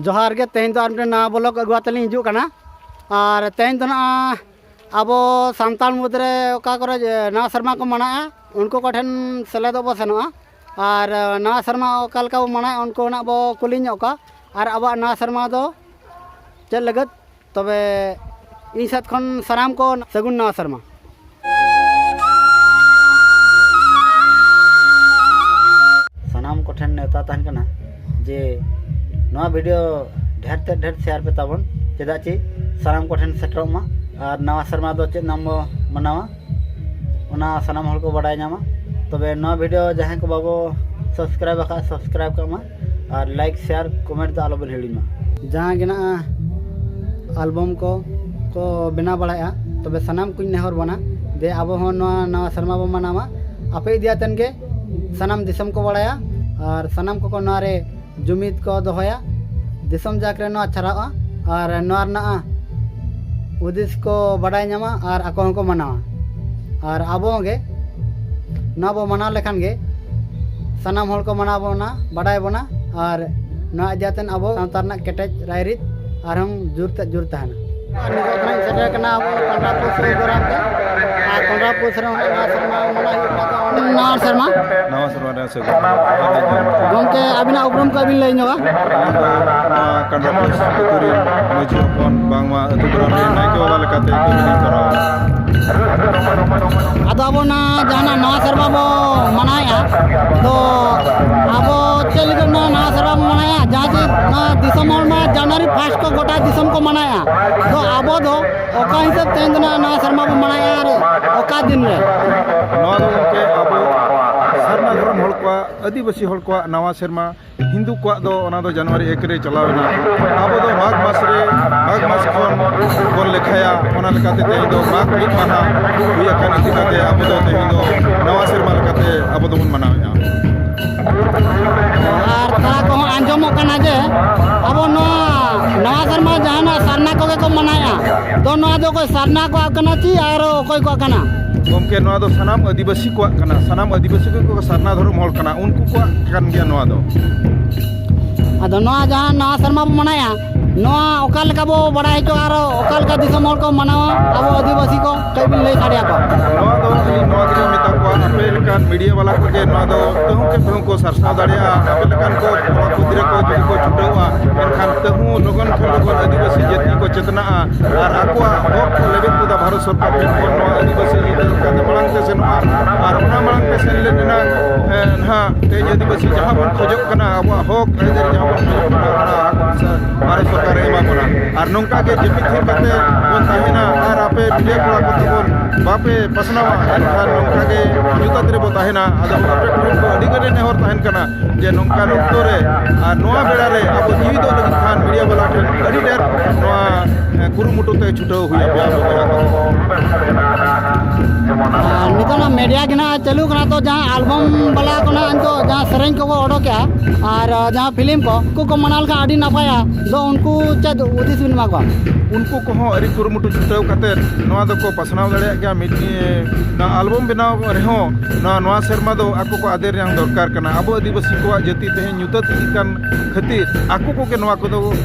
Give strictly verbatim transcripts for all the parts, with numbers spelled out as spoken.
ᱡᱚᱦᱟᱨ ᱜᱮ᱾ ᱛᱮᱦᱮᱧ ᱫᱚ ᱟᱨ ᱢᱤᱫᱴᱮᱱ ᱱᱟᱣᱟ ᱵᱞᱚᱜ ᱟᱹᱜᱩ ᱠᱟᱛᱮ ᱞᱤᱧ ᱦᱤᱡᱩᱜ ᱠᱟᱱᱟ᱾ ᱟᱨ ᱛᱮᱦᱮᱧ ᱫᱚ ᱱᱟᱜ ᱟᱵᱚ ᱥᱟᱱᱛᱟᱲ ᱢᱩᱫᱽ ᱨᱮ ᱚᱠᱟ ᱠᱚᱨᱮ ᱡᱮ ᱱᱟᱣᱟ ᱥᱮᱨᱢᱟ ᱠᱚ ᱢᱟᱱᱟᱣᱮᱫᱼᱟ, ᱩᱱᱠᱩ ᱠᱚᱴᱷᱮᱱ ᱥᱮᱞᱮᱫᱚᱜ ᱵᱚ ᱥᱮᱱᱚᱜᱼᱟ᱾ ᱟᱨ ᱱᱟᱣᱟ ᱥᱮᱨᱢᱟ ᱚᱠᱟ ᱞᱮᱠᱟ ᱵᱚ ᱢᱟᱱᱟᱣᱮᱫᱼᱟ, ᱩᱱᱠᱩ ᱱᱟᱜ ᱵᱚ ᱠᱩᱞᱤ ᱧᱚᱜ ᱠᱚᱣᱟ᱾ ᱟᱨ ᱟᱵᱚᱣᱟᱜ ᱱᱟᱣᱟ ᱥᱮᱨᱢᱟ ᱫᱚ ᱪᱮᱫ ᱞᱟᱹᱜᱤᱫ? ᱛᱚᱵᱮ ᱤᱧ ᱥᱮᱫ ᱠᱷᱚᱱ ᱥᱟᱱᱟᱢ ᱠᱚ ᱥᱟᱹᱜᱩᱱ ᱱᱟᱣᱟ ᱥᱮᱨᱢᱟ᱾ ᱥᱟᱱᱟᱢ ᱠᱚᱴᱷᱮᱱ ᱱᱮᱣᱛᱟ ᱛᱟᱦᱮᱱ ᱠᱟᱱᱟ ᱡᱮ ᱱᱚᱣᱟ ᱵᱷᱤᱰᱤᱭᱳ ᱰᱷᱮᱨ ᱛᱮ ᱰᱷᱮᱨ ᱥᱮᱭᱟᱨ ᱯᱮ ᱛᱟᱵᱚᱱ, ᱪᱮᱫᱟᱜ ᱪᱮ ᱥᱟᱱᱟᱢ ᱠᱚᱴᱷᱮᱱ ᱥᱮᱴᱮᱨᱚᱜ ᱢᱟ᱾ ᱟᱨ ᱱᱟᱣᱟ ᱥᱮᱨᱢᱟ ᱫᱚ ᱪᱮᱫ ᱱᱟᱢ ᱵᱚ ᱢᱟᱱᱟᱣᱟ, ᱚᱱᱟ ᱥᱟᱱᱟᱢ ᱦᱚᱲ ᱠᱚ ᱵᱟᱰᱟᱭ ᱧᱟᱢᱟ᱾ ᱛᱚᱵᱮ ᱱᱚᱣᱟ ᱵᱷᱤᱰᱤᱭᱳ ᱡᱟᱦᱟᱸᱭ ᱠᱚ ᱵᱟᱵᱚ ᱥᱟᱵᱥᱠᱨᱟᱭᱤᱵ ᱟᱠᱟᱫ, ᱥᱟᱵᱥᱠᱨᱟᱭᱤᱵ ᱠᱟᱜ ᱢᱟ᱾ ᱟᱨ ᱞᱟᱭᱤᱠ, ᱥᱮᱭᱟᱨ, ᱠᱚᱢᱮᱱᱴ ᱫᱚ ᱟᱞᱚᱵᱮᱱ ᱦᱤᱲᱤᱧ ᱢᱟ᱾ ᱡᱟᱦᱟᱸ ᱜᱮ ᱱᱟᱜ ᱟᱞᱵᱚᱢ ᱠᱚ ᱠᱚ ᱵᱮᱱᱟᱣ ᱵᱟᱲᱟᱭᱮᱫᱼᱟ, ᱛᱚᱵᱮ ᱥᱟᱱᱟᱢ ᱠᱚᱧ ᱱᱮᱦᱚᱨ ᱵᱚᱱᱟ ᱡᱮ ᱟᱵᱚ ᱦᱚᱸ ᱱᱚᱣᱟ ᱱᱟᱣᱟ ᱥᱮᱨᱢᱟ ᱵᱚᱱ ᱢᱟᱱᱟᱣᱟ᱾ ᱟᱯᱮ ᱤᱫᱤ ᱟᱛᱮᱱ ᱜᱮ ᱥᱟᱱᱟᱢ ᱫᱤᱥᱚᱢ ᱠᱚ ᱵᱟᱲᱟᱭᱟ ᱟᱨ ᱥᱟᱱᱟᱢ ᱠᱚᱠᱚ ᱱᱚᱣᱟ ᱨᱮ ᱡᱩᱢᱤᱫ ᱠᱚ ᱫᱚᱦᱚᱭᱟ, ᱫᱤᱥᱚᱢ ᱡᱟᱠ ᱨᱮ ᱱᱚᱣᱟ ᱪᱷᱟᱨᱟᱜᱼᱟ ᱟᱨ ᱱᱚᱣᱟ ᱨᱮᱱᱟᱜ ᱦᱩᱫᱤᱥ ᱠᱚ ᱵᱟᱰᱟᱭ ᱧᱟᱢᱟ ᱟᱨ ᱟᱠᱚ ᱦᱚᱸᱠᱚ ᱢᱟᱱᱟᱣᱟ᱾ ᱟᱨ ᱟᱵᱚ ᱦᱚᱸ ᱜᱮ ᱱᱚᱣᱟ ᱵᱚ ᱢᱟᱱᱟᱣ ᱞᱮᱠᱷᱟᱱ ᱜᱮ ᱥᱟᱱᱟᱢ ᱦᱚᱲ ᱠᱚ ᱢᱟᱱᱟᱣ ᱵᱚᱱᱟ, ᱵᱟᱰᱟᱭ ᱵᱚᱱᱟ᱾ ᱟᱨ ᱱᱚᱣᱟ ᱤᱫᱤ ᱟᱛᱮᱱ ᱟᱵᱚ ᱥᱟᱶᱛᱟ ᱨᱮᱱᱟᱜ ᱠᱮᱴᱮᱡ ᱨᱟᱭᱨᱤᱛ ᱟᱨᱦᱚᱸ ᱡᱳᱨ ᱛᱮ ᱡᱳᱨ ᱛᱟᱦᱮᱱᱟ᱾ ᱟᱨ ᱱᱤᱛᱚᱜ ᱫᱚ ᱱᱟᱜ ᱤᱧ ᱥᱮᱴᱮᱨ ᱠᱟᱱᱟ ᱟᱵᱚ ᱠᱚᱱᱰᱟᱯᱩᱨ ᱥᱩᱨ ᱫᱚᱨᱟ ᱛᱮ᱾ ᱟᱨ ᱠᱚᱱᱰᱟᱯᱩᱨ ᱥᱮᱨᱢᱟ ᱱᱟᱣᱟ ᱥᱮᱨᱢᱟ ᱢᱟᱱᱟᱣ ᱦᱩᱭᱩᱜ ᱠᱟᱱᱟ᱾ ᱱᱟᱣᱟ ᱥᱮᱨᱢᱟ᱾ ᱱᱟᱣᱟ ᱥᱮᱨᱢᱟ ᱨᱮᱱᱟᱜ ᱥᱟᱹᱜᱩᱱ ᱡᱚᱦᱟᱨ ᱞᱤᱧ ᱪᱟᱞ᱾ ᱜᱚᱢᱠᱮ, ᱟᱹᱵᱤᱱᱟᱜ ᱩᱯᱨᱩᱢ ᱠᱚ ᱟᱹᱵᱤᱱ ᱞᱟᱹᱭ ᱧᱚᱜᱟ᱾ ᱟᱹᱞᱤᱧ ᱫᱚ ᱱᱚᱣᱟ ᱠᱟᱱᱰᱟᱯᱩᱨ ᱟᱹᱛᱩ ᱨᱮᱱ ᱢᱟᱹᱡᱷᱤ ᱦᱚᱯᱚᱱ, ᱵᱟᱝᱢᱟ ᱟᱹᱛᱩ ᱜᱨᱟᱢ ᱨᱮᱱ ᱱᱟᱭᱠᱮ ᱵᱟᱵᱟ ᱞᱮᱠᱟᱛᱮ ᱠᱟᱹᱢᱤ ᱞᱤᱧ ᱠᱚᱨᱟᱣᱟ᱾ ᱟᱫᱚ ᱟᱵᱚ ᱱᱟ ᱡᱟᱦᱟᱱᱟᱜ ᱱᱟᱣᱟ ᱥᱮᱨᱢᱟ ᱵᱚ ᱢᱟᱱᱟᱣᱮᱫᱼᱟ, ᱛᱚ ᱟᱵᱚ ᱪᱮᱫ ᱞᱟᱹᱜᱤᱫ ᱱᱚᱣᱟ ᱱᱟᱣᱟ ᱥᱮᱨᱢᱟ ᱵᱚ ᱢᱟᱱᱟᱣᱮᱫᱼᱟ? ᱡᱟᱦᱟᱸ ᱡᱮ ᱱᱚᱣᱟ ᱫᱤᱥᱚᱢ ᱦᱚᱲ ᱢᱟ ᱡᱟᱱᱩᱣᱟᱨᱤ ᱯᱷᱟᱥᱴ ᱠᱚ ᱜᱚᱴᱟ ᱫᱤᱥᱚᱢ ᱠᱚ ᱢᱟᱱᱟᱣᱮᱫᱼᱟ, ᱛᱚ ᱟᱵᱚ ᱫᱚ ᱚᱠᱟ ᱦᱤᱥᱟᱹᱵ ᱛᱮᱦᱮᱧ ᱫᱚ ᱱᱟᱣᱟ ᱥᱮᱨᱢᱟ ᱵᱚ ᱢᱟᱱᱟᱣᱮᱫᱼᱟ ᱟᱨ ᱚᱠᱟ ᱫᱤᱱ ᱨᱮ? ᱱᱚᱣᱟ ᱫᱚ ᱜᱚᱢᱠᱮ ᱟᱵᱚ ᱥᱟᱨᱱᱟ ᱫᱷᱚᱨᱚᱢ ᱦᱚᱲ ᱠᱚᱣᱟᱜ, ᱟᱹᱫᱤᱵᱟᱹᱥᱤ ᱦᱚᱲ ᱠᱚᱣᱟᱜ ᱱᱟᱣᱟ ᱥᱮᱨᱢᱟ᱾ ᱦᱤᱱᱫᱩ ᱠᱚᱣᱟᱜ ᱫᱚ ᱚᱱᱟ ᱫᱚ ᱡᱟᱱᱩᱣᱟᱨᱤ ᱮᱠ ᱨᱮ ᱪᱟᱞᱟᱣ ᱮᱱᱟ᱾ ᱟᱵᱚ ᱫᱚ ᱢᱟᱜᱽ ᱢᱟᱥ ᱨᱮ, ᱢᱟᱜᱽ ᱢᱟᱥ ᱠᱷᱚᱱ ᱵᱚᱱ ᱞᱮᱠᱷᱟᱭᱟ᱾ ᱚᱱᱟ ᱞᱮᱠᱟᱛᱮ ᱛᱮᱦᱮᱧ ᱫᱚ ᱢᱟᱜᱽ ᱢᱤᱫ ᱢᱟᱦᱟ ᱦᱩᱭ ᱟᱠᱟᱱ ᱤᱫᱤ ᱠᱟᱛᱮ ᱟᱵᱚ ᱫᱚ ᱛᱮᱦᱮᱧ ᱫᱚ ᱱᱟᱣᱟ ᱥᱮᱨᱢᱟ ᱞᱮᱠᱟᱛᱮ ᱟᱵᱚ ᱫᱚᱵᱚᱱ ᱢᱟᱱᱟᱣᱮᱫᱼᱟ᱾ ᱟᱨ ᱛᱟᱨᱟ ᱠᱚᱦᱚᱸ ᱟᱸᱡᱚᱢᱚᱜ ᱠᱟᱱᱟ ᱡᱮ ᱟᱵᱚ ᱱᱚᱣᱟ ᱱᱟᱣᱟ ᱥᱮᱨᱢᱟ ᱡᱟᱦᱟᱱᱟᱜ ᱥᱟᱨᱱᱟ ᱠᱚᱜᱮ ᱠᱚ ᱢᱟᱱᱟᱣᱮᱫᱼᱟ᱾ ᱛᱚ ᱱᱚᱣᱟ ᱫᱚ ᱚᱠᱚᱭ ᱥᱟᱨᱱᱟ ᱠᱚᱣᱟᱜ ᱠᱟᱱᱟ ᱪᱮ ᱟᱨ ᱚᱠᱚᱭ ᱠᱚᱣᱟᱜ ᱠᱟᱱᱟ? ᱜᱚᱢᱠᱮ, ᱱᱚᱣᱟ ᱫᱚ ᱥᱟᱱᱟᱢ ᱟᱹᱫᱤᱵᱟᱹᱥᱤ ᱠᱚᱣᱟᱜ ᱠᱟᱱᱟ᱾ ᱥᱟᱱᱟᱢ ᱟᱹᱫᱤᱵᱟᱹᱥᱤ ᱠᱚ ᱥᱟᱨᱱᱟ ᱫᱷᱚᱨᱚᱢ ᱦᱚᱲ ᱠᱟᱱᱟ, ᱩᱱᱠᱩ ᱠᱚᱣᱟᱜ ᱠᱟᱱ ᱜᱮᱭᱟ ᱱᱚᱣᱟ ᱫᱚ᱾ ᱟᱫᱚ ᱱᱚᱣᱟ ᱡᱟᱦᱟᱸ ᱱᱟᱣᱟ ᱥᱮᱨᱢᱟ ᱵᱚ ᱢᱟᱱᱟᱣᱟ, ᱱᱚᱣᱟ ᱚᱠᱟ ᱞᱮᱠᱟ ᱵᱚ ᱵᱟᱲᱟᱭ ᱦᱚᱪᱚ ᱟᱨ ᱚᱠᱟ ᱞᱮᱠᱟ ᱫᱤᱥᱚᱢ ᱦᱚᱲ ᱠᱚ ᱢᱟᱱᱟᱣᱟ ᱟᱵᱚ ᱟᱹᱫᱤᱵᱟᱹᱥᱤ ᱠᱚ? ᱠᱟᱹᱡ ᱵᱤᱱ ᱞᱟᱹᱭ ᱥᱟᱰᱮ ᱟᱠᱚᱣᱟ᱾ ᱱᱚᱣᱟ ᱫᱚ ᱟᱹᱞᱤᱧ ᱱᱚᱣᱟ ᱜᱮᱞᱤᱧ ᱢᱮᱛᱟ ᱠᱚᱣᱟ, ᱟᱯᱮ ᱞᱮᱠᱟᱱ ᱢᱤᱰᱤᱭᱟ ᱵᱟᱞᱟ ᱠᱚᱜᱮ ᱱᱚᱣᱟ ᱫᱚ ᱛᱟᱹᱦᱩ ᱠᱮ ᱛᱟᱹᱦᱩ ᱠᱚ ᱥᱟᱨᱥᱟᱣ ᱫᱟᱲᱮᱭᱟᱜᱼᱟ᱾ ᱟᱯᱮ ᱞᱮᱠᱟᱱ ᱠᱚ ᱠᱚᱲᱟ ᱠᱚ ᱜᱤᱫᱽᱨᱟᱹ ᱠᱚ ᱡᱩᱫᱤ ᱠᱚ ᱪᱷᱩᱴᱟᱹᱣᱟ, ᱮᱱᱠᱷᱟᱱ ᱛᱟᱹᱦᱩ ᱞᱚᱜᱚᱱ ᱠᱷᱚᱱ ᱞᱚᱜᱚᱱ ᱟᱹᱫᱤᱵᱟᱹᱥᱤ ᱡᱟᱹᱛᱤ ᱠᱚ ᱪᱮᱛᱱᱟᱜᱼᱟ ᱟᱨ ᱟᱠᱚᱣᱟᱜ ᱦᱚᱠ ᱠᱚ ᱞᱮᱵᱮᱫ ᱜᱚᱫᱟ ᱵᱷᱟᱨᱚᱛ ᱥᱚᱨᱠᱟᱨ ᱴᱷᱮᱱ ᱠᱷᱚᱱ ᱱᱚᱣᱟ ᱟᱹᱫᱤᱵᱟᱹᱥᱤ ᱤᱫᱤ ᱠᱟᱛᱮ ᱢᱟᱲᱟᱝ ᱛᱮ ᱥᱮᱱᱚᱜᱼᱟ᱾ ᱟᱨ ᱚᱱᱟ ᱢᱟᱲᱟᱝ ᱛᱮ ᱥᱮᱱ ᱞᱮᱱ ᱮᱱᱟᱝ, ᱮ, ᱱᱟᱦᱟᱜ ᱛᱮᱦᱮᱧ ᱟᱹᱫᱤᱵᱟᱹᱥᱤ ᱡᱟᱦᱟᱸ ᱵᱚᱱ ᱠᱷᱚᱡᱚᱜ ᱠᱟᱱᱟ, ᱟᱵᱚᱣᱟᱜ ᱦᱚᱠ ᱟᱹᱭᱫᱟᱹᱨᱤ ᱡᱟᱦᱟᱸ ᱵᱚᱱ ᱠᱷᱚᱡᱚᱜ ᱠᱟᱱᱟ, ᱚᱱᱟ ᱦᱚᱠ ᱵᱷᱟᱨᱚᱛ ᱥᱚᱨᱠᱟᱨᱮ ᱮᱢᱟ ᱵᱚᱱᱟ᱾ ᱟᱨ ᱱᱚᱝᱠᱟ ᱜᱮ ᱡᱟᱹᱯᱤᱫ ᱛᱷᱤᱨ ᱠᱟᱛᱮ ᱵᱚᱱ ᱛᱟᱦᱮᱱᱟ ᱟᱨ ᱟᱯᱮ ᱢᱤᱰᱤᱭᱟ ᱠᱚᱲᱟ ᱠᱚ ᱛᱟᱵᱚᱱ ᱵᱟᱯᱮ ᱯᱟᱥᱱᱟᱣᱟ, ᱮᱱᱠᱷᱟᱱ ᱱᱚᱝᱠᱟ ᱜᱮ ᱧᱩᱛᱟᱹᱛ ᱨᱮᱵᱚ ᱛᱟᱦᱮᱱᱟ᱾ ᱟᱫᱚ ᱟᱯᱮ ᱠᱚᱴᱷᱮᱱ ᱠᱷᱚᱱ ᱟᱹᱰᱤ ᱜᱟᱱ ᱱᱮᱦᱚᱨ ᱛᱟᱦᱮᱱ ᱠᱟᱱᱟ ᱡᱮ ᱱᱚᱝᱠᱟᱱ ᱚᱠᱛᱚ ᱨᱮ ᱟᱨ ᱱᱚᱣᱟ ᱵᱮᱲᱟ ᱨᱮ ᱟᱵᱚ ᱡᱤᱣᱤ ᱫᱚ ᱞᱟᱹᱜᱤᱫ ᱠᱷᱟᱱ ᱢᱤᱰᱤᱭᱟ ᱵᱟᱞᱟ ᱴᱷᱮᱱ ᱟᱹᱰᱤ ᱰᱷᱮᱨ ᱱᱚᱣᱟ, ᱮ, ᱠᱩᱨᱩᱢᱩᱴᱩ ᱛᱮ ᱪᱷᱩᱴᱟᱹᱣ ᱦᱩᱭ ᱟᱯᱮᱭᱟ ᱟᱵᱚ ᱵᱚᱭᱦᱟ ᱠᱚ᱾ ᱟᱨ ᱱᱤᱛᱚᱜ ᱱᱟᱜ ᱢᱤᱰᱤᱭᱟ ᱜᱮ ᱱᱟᱜ ᱪᱟᱹᱞᱩ ᱠᱟᱱᱟ, ᱛᱚ ᱡᱟᱦᱟᱸ ᱟᱞᱵᱟᱢ ᱵᱟᱞᱟ ᱠᱚ ᱱᱟᱜ ᱱᱤᱛᱚᱜ ᱡᱟᱦᱟᱸ ᱥᱮᱨᱮᱧ ᱠᱚᱠᱚ ᱚᱰᱚᱠᱮᱜᱼᱟ ᱟᱨ, ᱟ, ᱡᱟᱦᱟᱸ ᱯᱷᱤᱞᱢ ᱠᱚ, ᱩᱱᱠᱩ ᱠᱚ ᱢᱟᱱᱟᱣ ᱞᱮᱠᱷᱟᱱ ᱟᱹᱰᱤ ᱱᱟᱯᱟᱭᱟ᱾ ᱫᱚ ᱩᱱᱠᱩ ᱪᱮᱫ ᱦᱩᱫᱤᱥ ᱵᱤᱱ ᱮᱢᱟ ᱠᱚᱣᱟ? ᱩᱱᱠᱩ ᱠᱚᱦᱚᱸ ᱟᱹᱰᱤ ᱠᱩᱨᱩᱢᱩᱴᱩ ᱪᱷᱩᱴᱟᱹᱣ ᱠᱟᱛᱮᱫ ᱱᱚᱣᱟ ᱫᱚᱠᱚ ᱯᱟᱥᱱᱟᱣ ᱫᱟᱲᱮᱭᱟᱜ ᱜᱮᱭᱟ᱾ ᱢᱤᱫ, ᱮ, ᱱᱚᱣᱟ ᱟᱞᱵᱟᱢ ᱵᱮᱱᱟᱣ ᱨᱮᱦᱚᱸ ᱱᱚᱣᱟ, ᱱᱚᱣᱟ ᱥᱮᱨᱢᱟ ᱫᱚ ᱟᱠᱚ ᱠᱚ ᱟᱫᱮᱨ ᱨᱮᱭᱟᱜ ᱫᱚᱨᱠᱟᱨ ᱠᱟᱱᱟ᱾ ᱟᱵᱚ ᱟᱹᱫᱤᱵᱟᱹᱥᱤ ᱠᱚᱣᱟᱜ ᱡᱟᱹᱛᱤ ᱛᱮᱦᱮᱧ ᱧᱩᱛᱟᱹᱛ ᱤᱫᱤᱜ ᱠᱟᱱ ᱠᱷᱟᱹᱛᱤᱨ ᱟᱠᱚ ᱠᱚᱜᱮ ᱱᱚᱣᱟ ᱠᱚᱫᱚ,